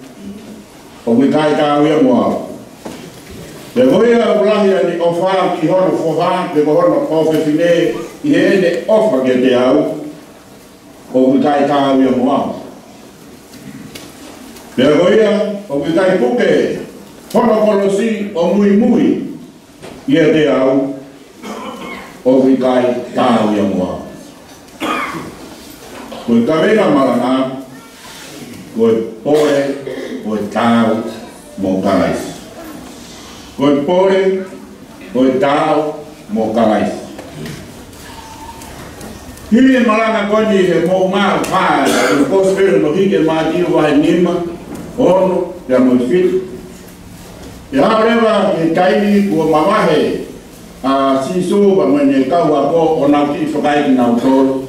ʻoku ʻikai taau ia mo au. Pea ko ia ʻoku lahi ʻa ʻene ʻofa ki hono foha pe ko hono ʻofefine ʻi heʻene ʻofa kiate au, ʻoku ʻikai taau ia mo au. Pea ko ia ʻoku ʻikai puke hono kolosi ʻo muimui ʻiate au, ʻoku ʻikai taau ia mo au. Ko e kavenga malanga, ko e pole, ko e taau mo Kalaisi. Ko e pole, ko e taau mo Kalaisi. Hili e malanga ko eni he moʻunga ʻoku hā ʻi he Kosipeli naʻe hiki ʻe Mātiu vahe nima, ono, pea mo e fitu. Pea aʻu leva ki he taimi kuo mavahe ʻa Sīsū pea mo ʻene kau ako ʻo nau kiʻi fakaʻeiki kinautolu.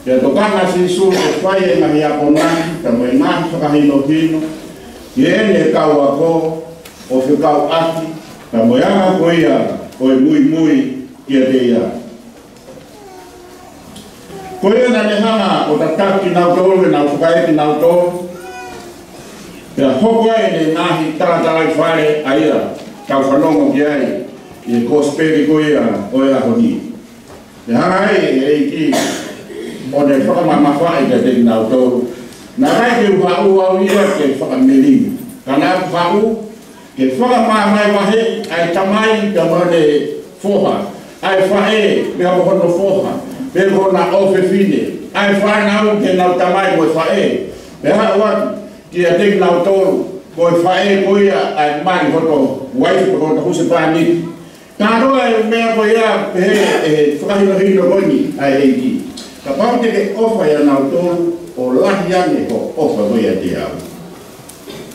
Pea tokanga ʻa Sīsū ke fai e ngaahi akonaki pea mo e ngaahi fakahinohino ki heʻene kau ako, ʻo fekauʻaki pea mo e anga ko ia ʻo e muimui kiate ia. Ko ia naʻa ne hanga ʻo tataki kinautolu ʻenau fakaʻeiki kinautolu, pea hoko ai ʻene ngaahi talatalaifale, ʻa ia ʻoku tau fanongo ki ai ʻi he Kosipeli ko ia ʻo e ʻaho ni. Pea hanga ai ʻe he ʻEiki ʻo ne fakamamafaʻi kiate kinautolu. Naʻe ʻikai ke u haʻu au ia ke fakamelino, ka naʻa ku haʻu ke fakamavahevaheʻi ʻa e tamai pea mo ʻene foha, ʻa e faʻē pea mo hono foha, pe ko hona ʻofefine, ʻa e fānau ki heʻenau tamai mo e faʻē. Pea aʻu atu kiate kinautolu, ko e faʻē ko ia ʻa e mali hoto uaifi pe ko hoto husepāniti. Kātoa e meʻa ko ia, pehē ʻe he fakahinohino ko eni ʻa e ʻEiki: Kapau te ke ʻofa ʻiate kinautolu ʻo lahi ange hoʻo ʻofa ko ia ʻiate au,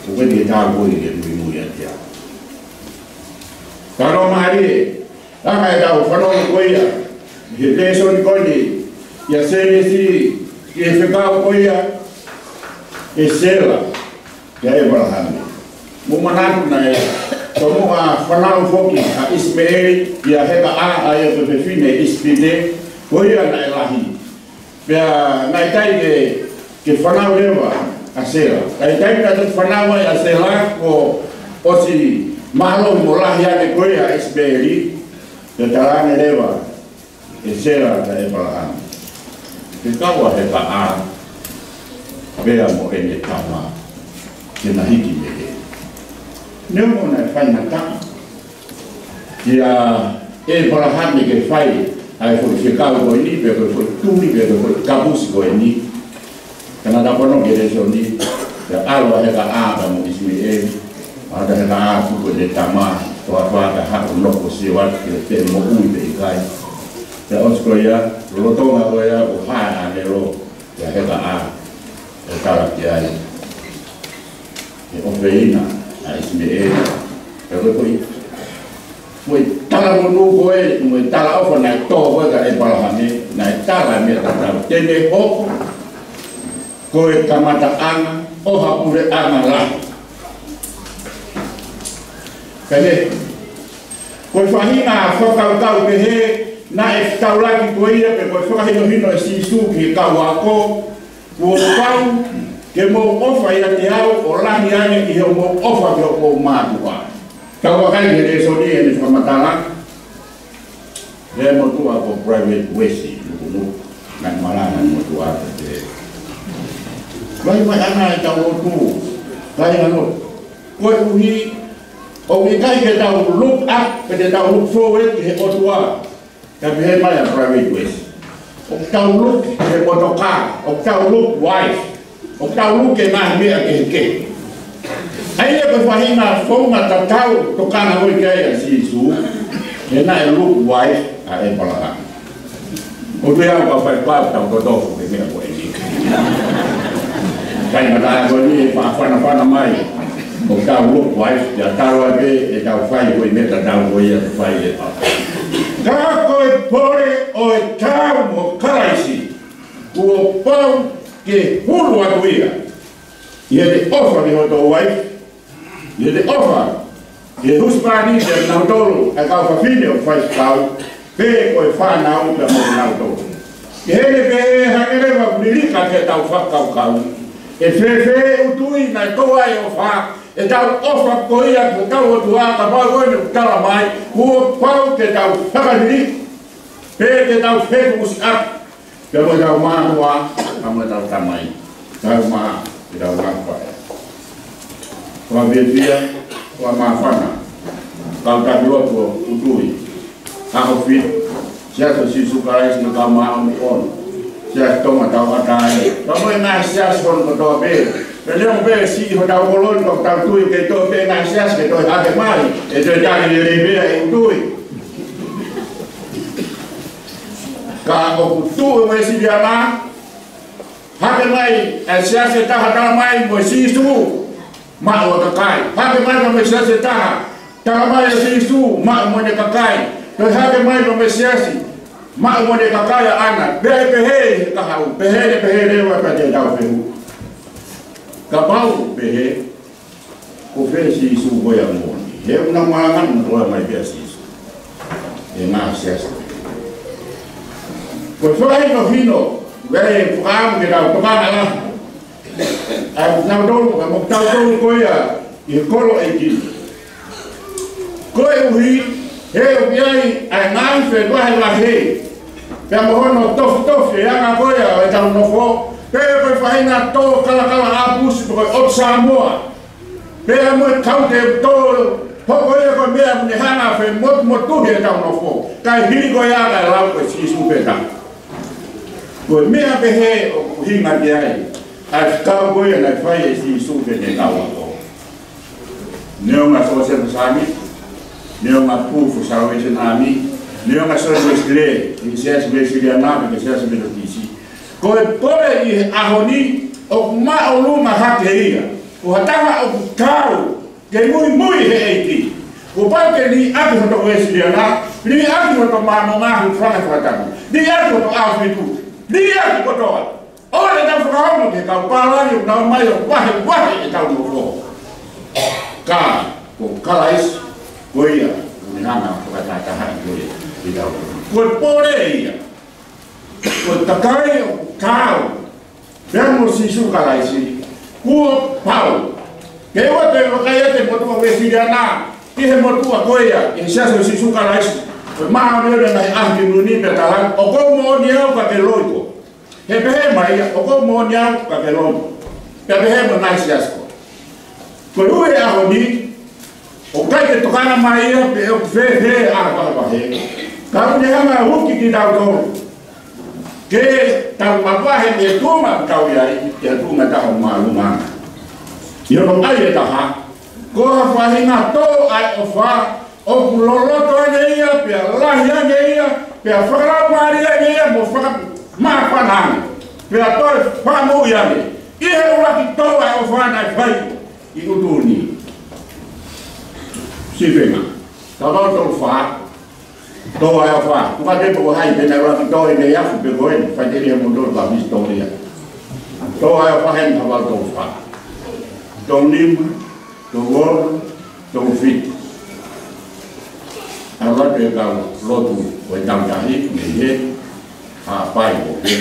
ʻoku ʻikai te ke taau ko ia ke muimui ʻiate au. Ka naʻe mālie, ʻa e meʻa ʻoku tau fanongo ko ia ʻi he lēsoni ko eni, ʻia Sēnesi, ki he fekau ko ia ʻe Sela kia ʻĒpalahame. Mou manatu naʻe tomuʻa fanau foki ʻa ʻIsimeʻeli kia Hekaʻā, ʻa ia ko e fefine ʻIsipite, ko ia naʻe lahi. Pea naʻe ʻikai ke, ke fanau leva ʻa Sela. Ka ʻi he taimi naʻe toki fanau ai ʻa Sela, kuo ʻosi mālohi mo lahi ange ko ia ʻa ʻIsimeʻeli, pea talaange leva ʻe Sela kia ʻĒpalahame: Ke kau ʻa Hekaʻā pea mo ʻene tama ke na hiki mei heni. Neongo naʻe faingataʻa kia ʻĒpalahame ke fai ʻa e foʻi fekau ko eni, pe ko e foʻi tuli, pe ko e foʻi kapusi ko eni, ka naʻa tau fanongo ki he lēsoni, pea ʻalu ʻa Hekaʻā pea mo ʻIsimeʻeli, ʻa Hekaʻā tuku ʻene tama Toafa ka haʻu nofo sio atu ki he pe moʻui pe ʻikai. Pea ʻosi ko ia, lolotonga ko ia, ʻoku hā ʻāngelo, pea heka ʻa, ʻo tala ki ai. He ʻofeina ʻa ʻIsimeʻeli. Pea ko e, ko e, ko e talamonū ko ē, mo e talaʻofa naʻe tō ko ē kia ʻĒpalahame, naʻe tala meʻa tatau. Te ne hoko ko e kamataʻanga ʻo ha puleʻanga lahi. Pea ne, ko e faʻahinga fakakaukau pehē naʻe fetaulaki ko ia, pe ko e fakahinohino ʻe Sīsū ki he kau ako, kuo pau ke mou ʻofa ʻiate au ʻo lahi ange ʻi hoʻomou ʻofa ki hoʻomou mātuʻa. Tau vakai ki he lēsoni ʻene fakamatala. He motuʻa ko Private West, nukunuku, naʻe malanga e motuʻa ko ē. Vaivaiʻanga ʻetau lotu, kāinga lotu. Koeʻuhi, ʻoku ʻikai ke tau look up, pe te tau look forward ki he ʻOtua. Ka pehē mai ʻa Private West, ʻoku tau look ki he motokā, ʻoku tau look wife, ʻoku tau look ki he ngaahi meʻa kehekehe. ʻA ia ko e faʻahinga founga tatau tokanga ko ē ki ai ʻa Sīsū, he naʻe look wife ʻa ʻĒpalahame. ʻOku ʻikai ke u fai pau tau totofo ki he meʻa ko eni. Kāinga, tā ko eni ʻe faʻa fanafana mai. ʻOku tau look wife, ʻe tau ʻai pē, ʻe tau fai ko e meʻa tatau ko ia ʻoku fai ʻe ʻĒpalahame. Ka ko e pole ʻo e tau mo Kalaisi, kuo pau ke hulu atu ia ʻi heʻete ʻofa ki hoto wife, ʻi heʻete ʻofa ki he husepāniti, ʻa kinautolu ʻa e kau fafine ʻoku faifekau, pe ko e fānau pea mo kinautolu. Ke hene pē hangē leva ʻoku liliu ʻetau fakakaukau. ʻE fēfē ʻutu ia naʻe tō ai ʻofa, ʻetau ʻofa ko ia ki hotau ʻOtua, kapau ko eni ʻoku tala mai, kuo pau ke tau fakaliliu, pe ke tau fetuʻusiʻaki pea mo ʻetau mātuʻa, pea mo ʻetau tamai, tau mā, ʻetau ngaahi faʻē. Ko e fiefia, ko e māfana, kau taki lotu ʻo ʻUtui, ʻAhofitu, Siasi ʻo Sīsū Kalaisi ʻo e Kau Māʻoniʻoni, Siasi Tonga Tauʻatāina, pea mo e ngaahi siasi hono kotoa pē. Pea neongo pē siʻi hotau koloni, ka ʻoku tau tui ʻoku kei toe pē ngaahi siasi ke toe hake mai, ʻe toe tali lelei pē ʻa e ʻUtui. Ka ʻoku tuʻu e Uēsiliana, hake mai e siasi ʻe taha, tala mai mo e Sīsū, maʻu ʻa e kakai. Hake mai mo e siasi ʻe taha, tala mai ʻa Sīsū, maʻu mo ʻene kakai. Toe hake mai mo e siasi, maʻu mo ʻene kakai ʻaʻana. Pea ʻe pehē ʻe he kahaʻu, pehē ʻe pehē leva pea te tau fehuʻi. Kapau pehē, ko fē Sīsū ko ia moʻoni? He ʻoku nau malanga mo toe mai pē ʻa Sīsū ʻi he ngaahi siasi. Ko e fakahinohino, ʻoku ou fakaʻamu ke tau tokanga lahi ʻa kinautolu, ʻa kimoutolu ko ia ʻi he kolo ʻeiki. Koeʻuhi, he ʻoku ʻi ai ʻa e ngaahi fevahevahe, pea mo hono tofitofi e anga ko ia ʻo ʻetau nofo, pe ko e faʻahinga tō kalakala ʻapusi, pe ko e ʻOtu Sāmoa. Pea mo e kau te tō, hoko ia ko e meʻa ʻoku ne hanga ʻo femotumotuhi ʻetau nofo. Kae hili ko ia kae lau ko e Sīsū pē taha. Ko e meʻa pehē ʻoku ʻuhinga ki ai ʻa e fekau ko ia naʻe fai ʻe Sīsū ki heʻene kau ako. Neongo Siosefa Sāmita, neongo Full Salvation Army, neongo John Wesley, ʻi he Siasi Uēsiliana, pe ko e Siasi Metotisi. Ko e pole ʻi he ʻaho ni, ʻoku māʻolunga hake ia. Ko ha taha ʻoku kau ke muimui he ʻEiki. Kuo pau ke liʻaki hoto Uēsiliana, liʻaki hoto Māmonga, hūfanga he fakatapu, liʻaki hoto ʻAhofitu, liʻaki kotoa. ʻOua te tau fakaongo ki he kau palani ʻoku nau mai ʻo vahevahe ʻetau nofo. Ka ko Kalaisi, ko ia ʻoku ne hanga ʻo fakatahatahaʻi ko ia ʻetau. Ko e pole ia. Ko e kakai ʻoku kau pea mo Sīsū Kalaisi, kuo pau ke ʻoua te tau vakai atu ki he motuʻa Uēsiliana, ki he motuʻa ko ia ʻi he Siasi ʻo Sīsū Kalaisi ʻo e Māʻoniʻoni ʻi he Ngaahi ʻAho Kimui Ni, pea tala, ʻoku ou moʻoni au ka ke loi koe. He pehē mai ia, ʻoku ou moʻoni au ka ke loi koe. Pea pehē mo e ngaahi siasi ko ē. Ko e ʻuhi he ʻaho ni, ʻoku ʻikai ke tokanga mai ia pe ʻoku fēfē ʻa e vahevahe. Ka ʻoku ne hanga ʻo uki kitautolu ke tau mavahe mei he tuʻunga ʻoku tau ʻi ai, ki he tuʻunga taha ʻoku māʻolunga ange. ʻI hono ʻai ʻe taha, ko ha faʻahinga tō ʻa e ʻofa, ʻOku loloto ange ia, pea lahi ange ia, pea fakalaumālie ange ia, mo fakamāfana ange, pea toe fakamoʻui ange ʻi he ʻuluaki tō ʻa e ʻofa naʻe fai ʻi ʻUtuni. Sīpinga. Tau tolu fā. Tō ʻa e ʻofa. Kuka te poko hai, te na ʻuluaki tō ʻi he afu pe ko e, fai te lia mo tō ka visitoria. Tō ʻa e ʻofa heni tau tolu fā. Tolu nima, tolu ono, tolu fitu. ʻAlu atu e kau lotu ʻo e Tangatahi, mei he, Haʻapai ko e.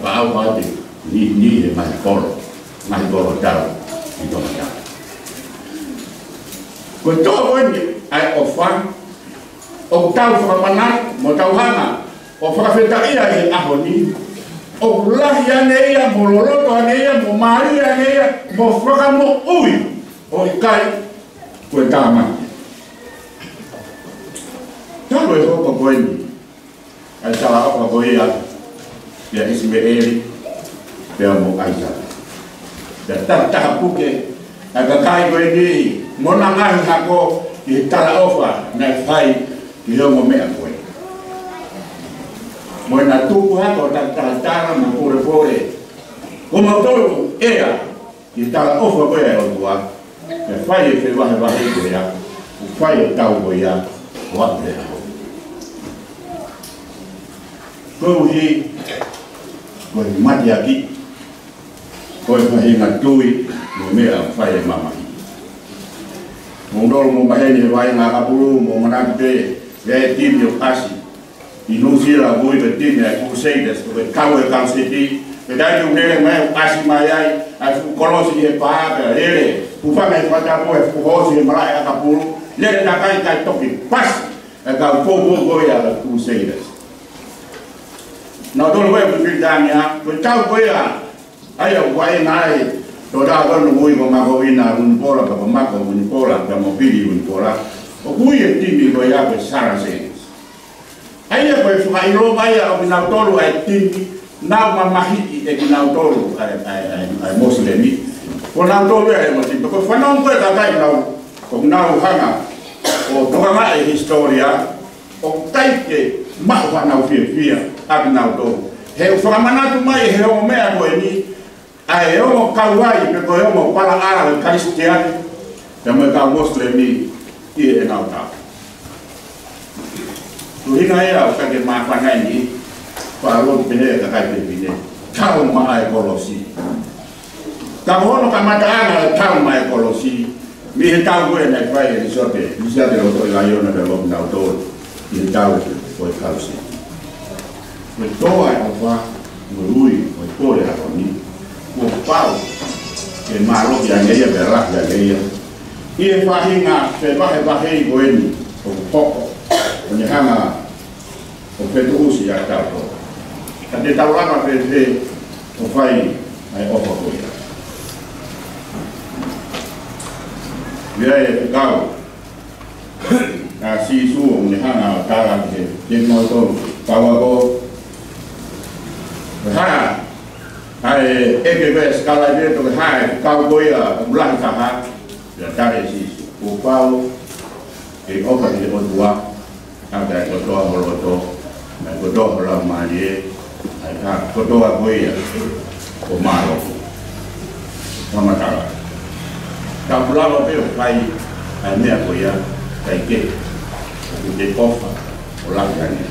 Ka au pati, ni, ni he ngaahi kolo, ngaahi kolo tau, ʻi Tonga tau. Ko e tō ko eni ʻa e ʻofa, ʻoku tau fakamanatu, mo tau hanga ʻo fakafetaʻia ʻi he ʻaho ni, ʻoku lahi ange ia, mo loloto ange ia, mo mālie ange ia, mo fakamoʻui, ʻo ʻikai ko e tāmate. Talu e hoko ko eni, ʻa e talaʻofa ko ia, ʻia ʻIsimeʻeli, pea mo ʻAisake. Pea taha taha puke ʻa e kakai ko eni, mo ʻena ngaahi hako, ʻi he talaʻofa naʻe fai ki he ongo meʻa ko ē. Mo ʻena tuku hako, taha taha tala mo pule pule. Ko mautolu ʻea, ʻi he talaʻofa ko ia ʻa e ʻOtua, ʻe fai e fevahevahe ko ia, ʻo fai e tau ko ia, ʻo aʻu he ʻaho. Koeʻuhi, ko e mateaki, ko e faʻahinga tui, mo e meʻa ʻoku fai ʻe he mamahi. Mou nofo mou maheni he vaʻinga ʻakapulu, mou manatu pē, ʻe ʻi ai e timi ʻoku ʻasi ʻi Nuʻu Sila, ʻoku ui ko e timi ʻa e Crusaders, ko e kau e kau seti, pea taimi ʻoku lele mai ʻoku ʻasi mai ai ʻa e fuʻu kolosi ʻi he pā, pea lele, hūfanga he fakatapu ʻa e fuʻu hoosi he malaʻe ʻakapulu, lele takai kae toki pasi ʻa e kau poupou ko ia ʻa e Crusaders. Naʻa nau tolo ko ia ki Pilitānia, ko e tau ko ia, ʻa ia ʻoku vaʻinga ai, tō tā kono ui ko Makovina Vunipola, pea ko Mako Vunipola, pea mo Pili Vunipola, ʻoku ui e timi ko ia ko e Saracens. ʻA ia ko e fakaʻilonga ia ʻo kinautolu ʻa e timi, nau mamahiʻi ʻe kinautolu ʻa e, ʻa e, ʻa e, ʻa e Mosilemi. Ko nautolu ʻa e Mosilemi. Ko e fanongo ko e kakai nau, ʻoku nau hanga ʻo tokangaʻi e hisitōlia, ʻoku ʻikai ke maʻu hanau fiefia ʻa kinautolu. He ʻoku fakamanatu mai he ongo meʻa ko eni, ʻa e ongo kauvai pe ko e ongo palaʻala ʻo e Kalisitiane, pea mo e kau Mosilemi ʻi heʻenau tau. Tuhinga ia ʻoku ʻikai ke māfana eni, faʻa lotu pehē ʻe he kakai fefine. Tau maʻa e kolosi. Ka ko hono kamataʻanga e tau maʻa e kolosi, mei he tau ko ē naʻe fai ʻe Lisiate, Lisiate Lotoʻi Laiona pea mo kinautolu, ʻi he tau ko e kau seti. Ko e tō ʻa e ʻofa, mo e ui, mo e kole ʻa e ʻaho ni, kuo pau ke mālohi ange ia, pea lahi ange ia. ʻI he faʻahinga fevahevaheʻi ko eni ʻoku hoko, ʻo ne hanga ʻo fetuʻusi ʻa tautolu. Ka te tau lava pē pē ʻo fai ʻa e ʻofa ko ia. ʻI ai e fekau ʻa Sīsū ʻo ne hanga ʻo tala ki he, kimautolu kau ako. Ko e hā, ʻa e ʻeke ko e sikalaiveto, ko e hā e fekau ko ia ʻoku lahi taha, pea tali ʻe Sīsū, kuo pau ke ʻofa ki he ʻOtua ʻaki ʻa e kotoa ho loto, ʻa e kotoa ho laumālie, ʻa e ka kotoa ko ia ʻoku mālohi. Fakamatala. Ka ʻoku lava pē ʻo fai ʻa e meʻa ko ia, kae kehe, ʻoku te ʻofa ʻo lahi ange.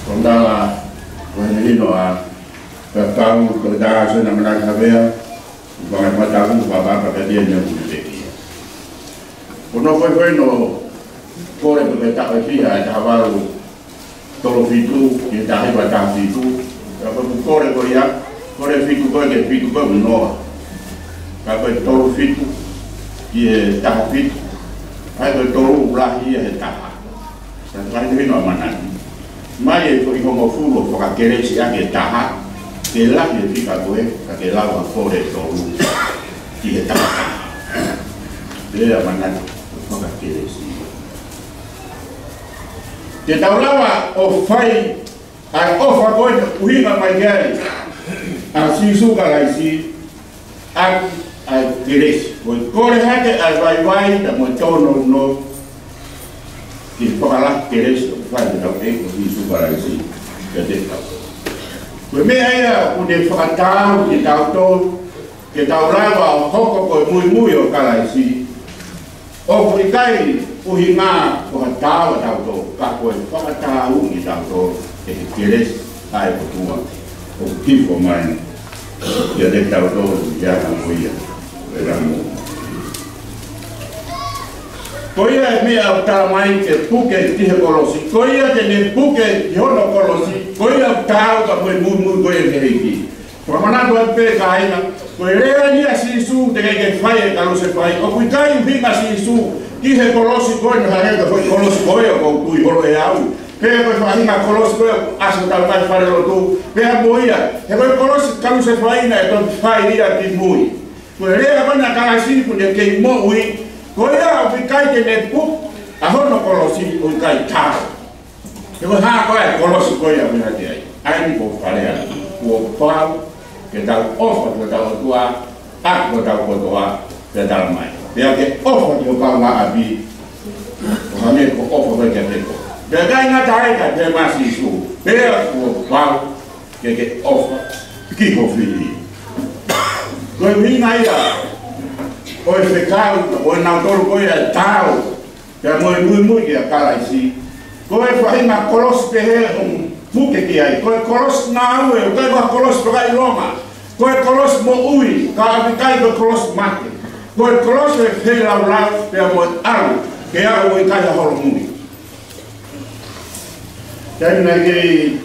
Ko e tala, ko e hinohino ʻa e fekau, ko e tā sena manaki havea, ʻi he fanga mataku, papa, papa, dia, nia, nia, nia. Ko hono foʻi foʻi no, kole ko e taʻu ʻe fiha, taha valu tolu fitu, ki he taha hiva taha fitu. Ka ko e kole ko ia, kole fitu ko e, ke fitu ko e noa. Ka ko e tolu fitu, ki he taha fitu. ʻA ia ko e tolu lahi ia he taha. Ka ko e hino ʻa manaki. Mai e foʻi hongofulu ʻo fakakelesi ʻaki e taha, ke lahi e fika ko ē, ka ke lava kole tolu ki he taha taha. Lea manaki ʻo fakakelesi. Te tau lava ʻo fai ʻa e ʻofa ko ē ʻoku ʻuhinga mai ki ai ʻa Sīsū Kalaisi, ʻaki ʻa e kelesi, ko e kole hake ʻa e vaivai, pea mo e tōnounou, ke fakalahi kelesi ʻoku fai ʻe hotau ʻEiki ko Sīsū Kalaisi kiate kitautolu. Ko e meʻa ia ʻoku ne fakataau kitautolu, ke tau lava ʻo hoko ko e muimui ʻo Kalaisi, ʻoku ʻikai ʻuhinga ko ha taau ʻatautolu, ka ko e fakataau kitautolu ʻe he kelesi ʻa e ʻOtua ʻoku hifo mai kiate kitautolu ʻi he anga ko ia ʻo e Langi. Ko ia e meʻa ʻoku talamai ke puke ki he kolosi, ko ia te ne puke ki hono kolosi, ko ia ʻoku taau ka ko e muimui ko ia ki he ʻEiki. Fakamanatu atu pē kāinga, ko e lea ni ʻa Sīsū teʻeki ke fai e kalusefai, ʻoku ʻikai ʻuhinga Sīsū ki he kolosi ko ē naʻe hangē ko e kolosi ko ē ʻoku ou tui holo ʻe au. Pe ko e faʻahinga kolosi ko ē ʻoku ʻasi ʻo talamai falelotu, pea mo ia, he ko e kolosi kalusefai naʻe toki fai ia kimui. Ko e lea ko ē ʻa Kalaisi ʻoku ne kei moʻui, ko ia ʻoku ʻikai ke ne puke ʻa hono kolosi ʻoku ʻikai taau. He ko e hā koā e kolosi ko ia ʻoku ne ʻai ai? ʻA eni ko e lea, kuo pau ke tau ʻofa ki hotau ʻOtua ʻaki hotau kotoa, pea talamai, pea ke ʻofa ki ho kaungāʻapi ʻo hangē ko hoʻo ʻofa koe kiate koe. Pea ʻikai ngata ai, ka pehē mai ʻa Sīsū, pea kuo pau ke ke ʻofa ki ho fili. Ko e ʻuhinga ia ʻo e fekau ʻo kinautolu ko ia ʻe taau pea mo e muimui kia Kalaisi. Ko e faʻahinga kolosi pehē ʻoku puke ki ai, ko e kolosi ngāue, ʻikai ko ha kolosi fakaʻilonga. Ko e kolosi moʻui, ka ʻoku ʻikai ko e kolosi mate. Ko e kolosi ʻo e feilaulau pea mo e ʻalu ke aʻu ʻo ʻikai ha holomui. Taimi naʻe kei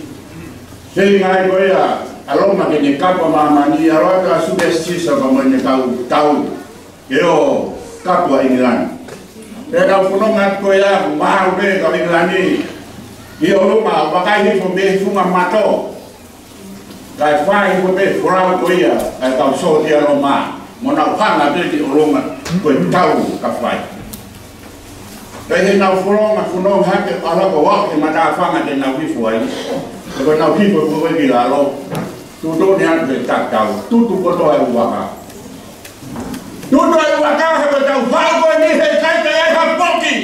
feinga ai ko ia ʻa Loma ke ne kapu ʻa māmani, ʻalu atu ʻa Siuliasi Sisa pea mo ʻene kau tau ke ō kapu ʻa ʻIngilani. Pea nau fononga atu ko ia, mahalo pē kau ʻIngilani ʻi ʻolunga, ʻo vakai hifo mei he funga mato, kae fai hifo pē folau ko ia ʻa e kau sōtia Loma, mo nau hanga pē ki ʻolunga ko e tau ka fai. Pea ʻi heʻenau fononga, fononga hake, ʻalu ko ē ki he matāfanga te nau hifo ai. Pea ko ʻenau hifo ko ē ki lalo, tuʻutuʻuni atu pē ʻe he tatau, tutu kotoa e ʻū vaka. Tutu e ʻū vaka, he ko ʻetau haʻu ko eni heʻikai ke ʻi ai ha foki.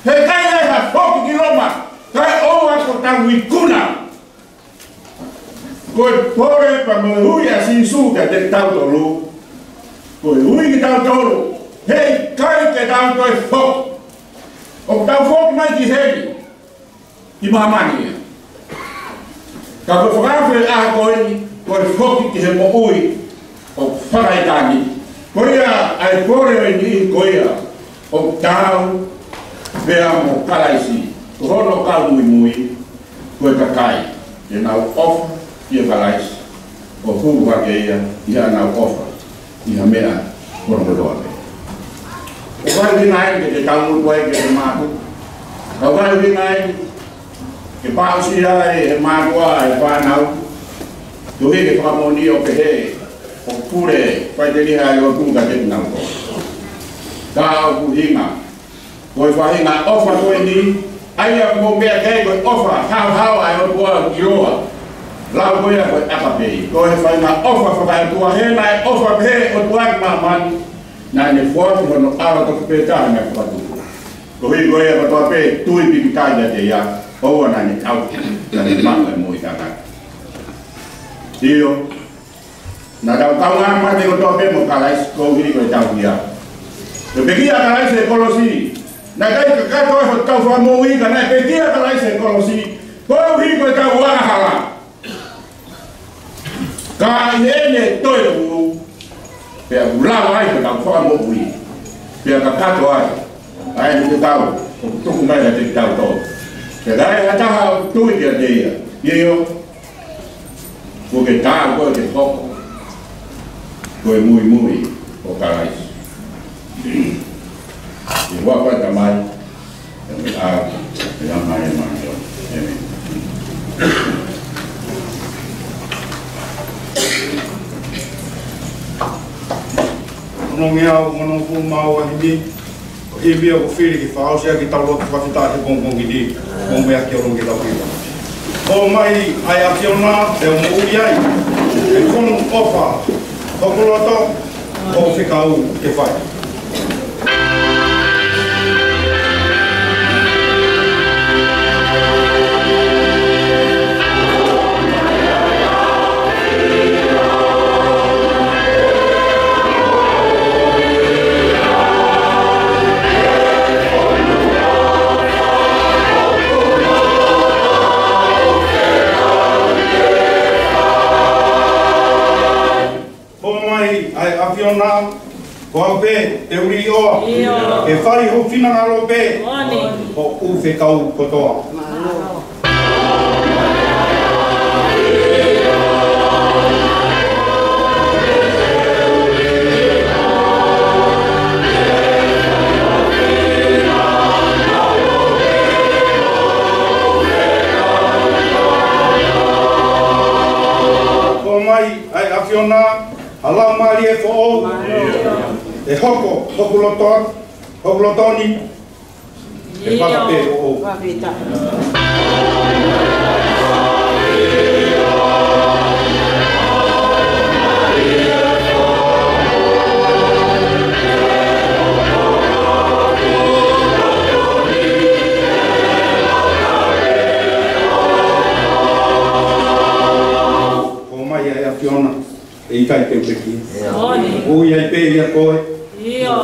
Heʻikai ʻi ai ha foki ki Loma, kae ʻoua kuo tau ikuna. Ko e pole pea mo e ui ʻa Sīsū kiate kitautolu, ko e ui kitautolu, heʻikai ke tau toe foki. ʻOku tau foki mai ki heni, ki māmani ia. Ka ko e fakaafe ʻa ko eni, ko e foki ki he moʻui ʻoku fakaʻitāniti. Ko ia ʻa e pole ʻo e niʻihi ko ia ʻoku taau pea mo Kalaisi, ko hono kau muimui, ko e kakai te nau ʻofa kia Kalaisi, ʻo hulu hake ia ʻi haʻanau ʻofa ʻi ha meʻa kotoa pē. ʻOku ʻikai ʻuhinga eni ke te taumuʻa ai ke te mātuku. ʻOku ʻikai ʻuhinga eni ke paʻusia ai ʻe he mātuʻa e fānau, koeʻuhi ke fakamoʻoni ʻo pehē ʻoku pule faʻiteliha ʻa e lotu kiate kinautolu. Ka ʻoku ʻuhinga ko e faʻahinga ʻofa ko eni, ʻa ia ʻoku mou meʻa ki ai, ko e ʻofa haohaoa ʻa e ʻOtua ʻoku ʻiloa, lau ko ia ko e ʻakapē. Ko e faʻahinga ʻofa fakaʻotua, he naʻe ʻofa pehē ʻa e ʻOtua ki māmani, naʻa ne foaki hono ʻAlo tofu pē taha naʻe fakatupu, koeʻuhi ko ia kotoa pē ʻe tui pīkitai kiate ia, ʻoua naʻa ne tau, ka ne maʻu e moʻui taʻengata. ʻIo, naʻa tau kaungā mate kotoa pē mo Kalaisi koeʻuhi ko ʻetau hia. Naʻe pekia ʻa Kalaisi he kolosi. Naʻe ʻikai kakato ai hotau fakamoʻui, ka naʻe pekia ʻa Kalaisi he kolosi koeʻuhi ko ʻetau angahala. Ka ʻi heʻene toetuʻu, pea ʻoku lava ai hotau fakamoʻui, pea kakato ai ʻa ʻene fekau ʻoku tuku mai kiate kitautolu. Pea ka ai ha taha ʻoku tui kiate ia, ʻio, kuo ke taau koe ke hoko ko e muimui ʻo Kalaisi. ʻI he huafa ʻo e Tamai, pea mo e ʻAlo, pea mo e Laumālie Māʻoniʻoni. ʻĒmeni. Onongeau, onongofulu mā ua himi. Ko e himi ʻoku fili ke fakaʻosi ʻaki ʻetau lotu fakafetaʻi he pongipongi ni, mou meʻa ki ʻolunga ke tau hiva. ʻOmai ʻa e ʻAfiona, pea ʻoku moʻui ai ʻa e fonu ʻofa Hoku loto, hoʻo fekau ke fai. Hoko mai ʻa e ʻAfiona, ko au pē te u liʻoa. ʻIo. Ke fai ho finangalo pē. Moʻoni. Hoʻo fekau kotoa. Hoko mai ʻa e ʻAfiona, ʻa e Laumālie Foʻou, ʻe hoko hoku loto, hoku loto ni, ʻe fakapeʻoʻou. Hoko mai ʻa e ʻAfiona. ʻE ʻikai te u pekia. ʻIo. ʻOku ʻi ai pē ʻia koe. ʻIo.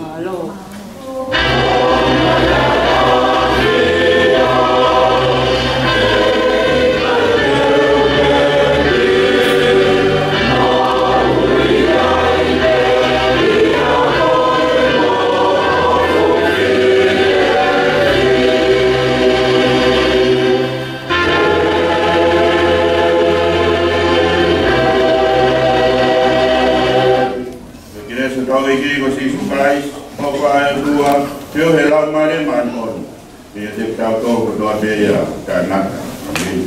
Mālō. Ko e kelesi ʻa hotau ʻEiki ko Sīsū Kalaisi, ʻofa ʻa e ʻOtua, feohi ʻa e Laumālie Māʻoniʻoni, ke ʻiate kitautolu kotoa pē ʻo taʻengata. ʻĒmeni.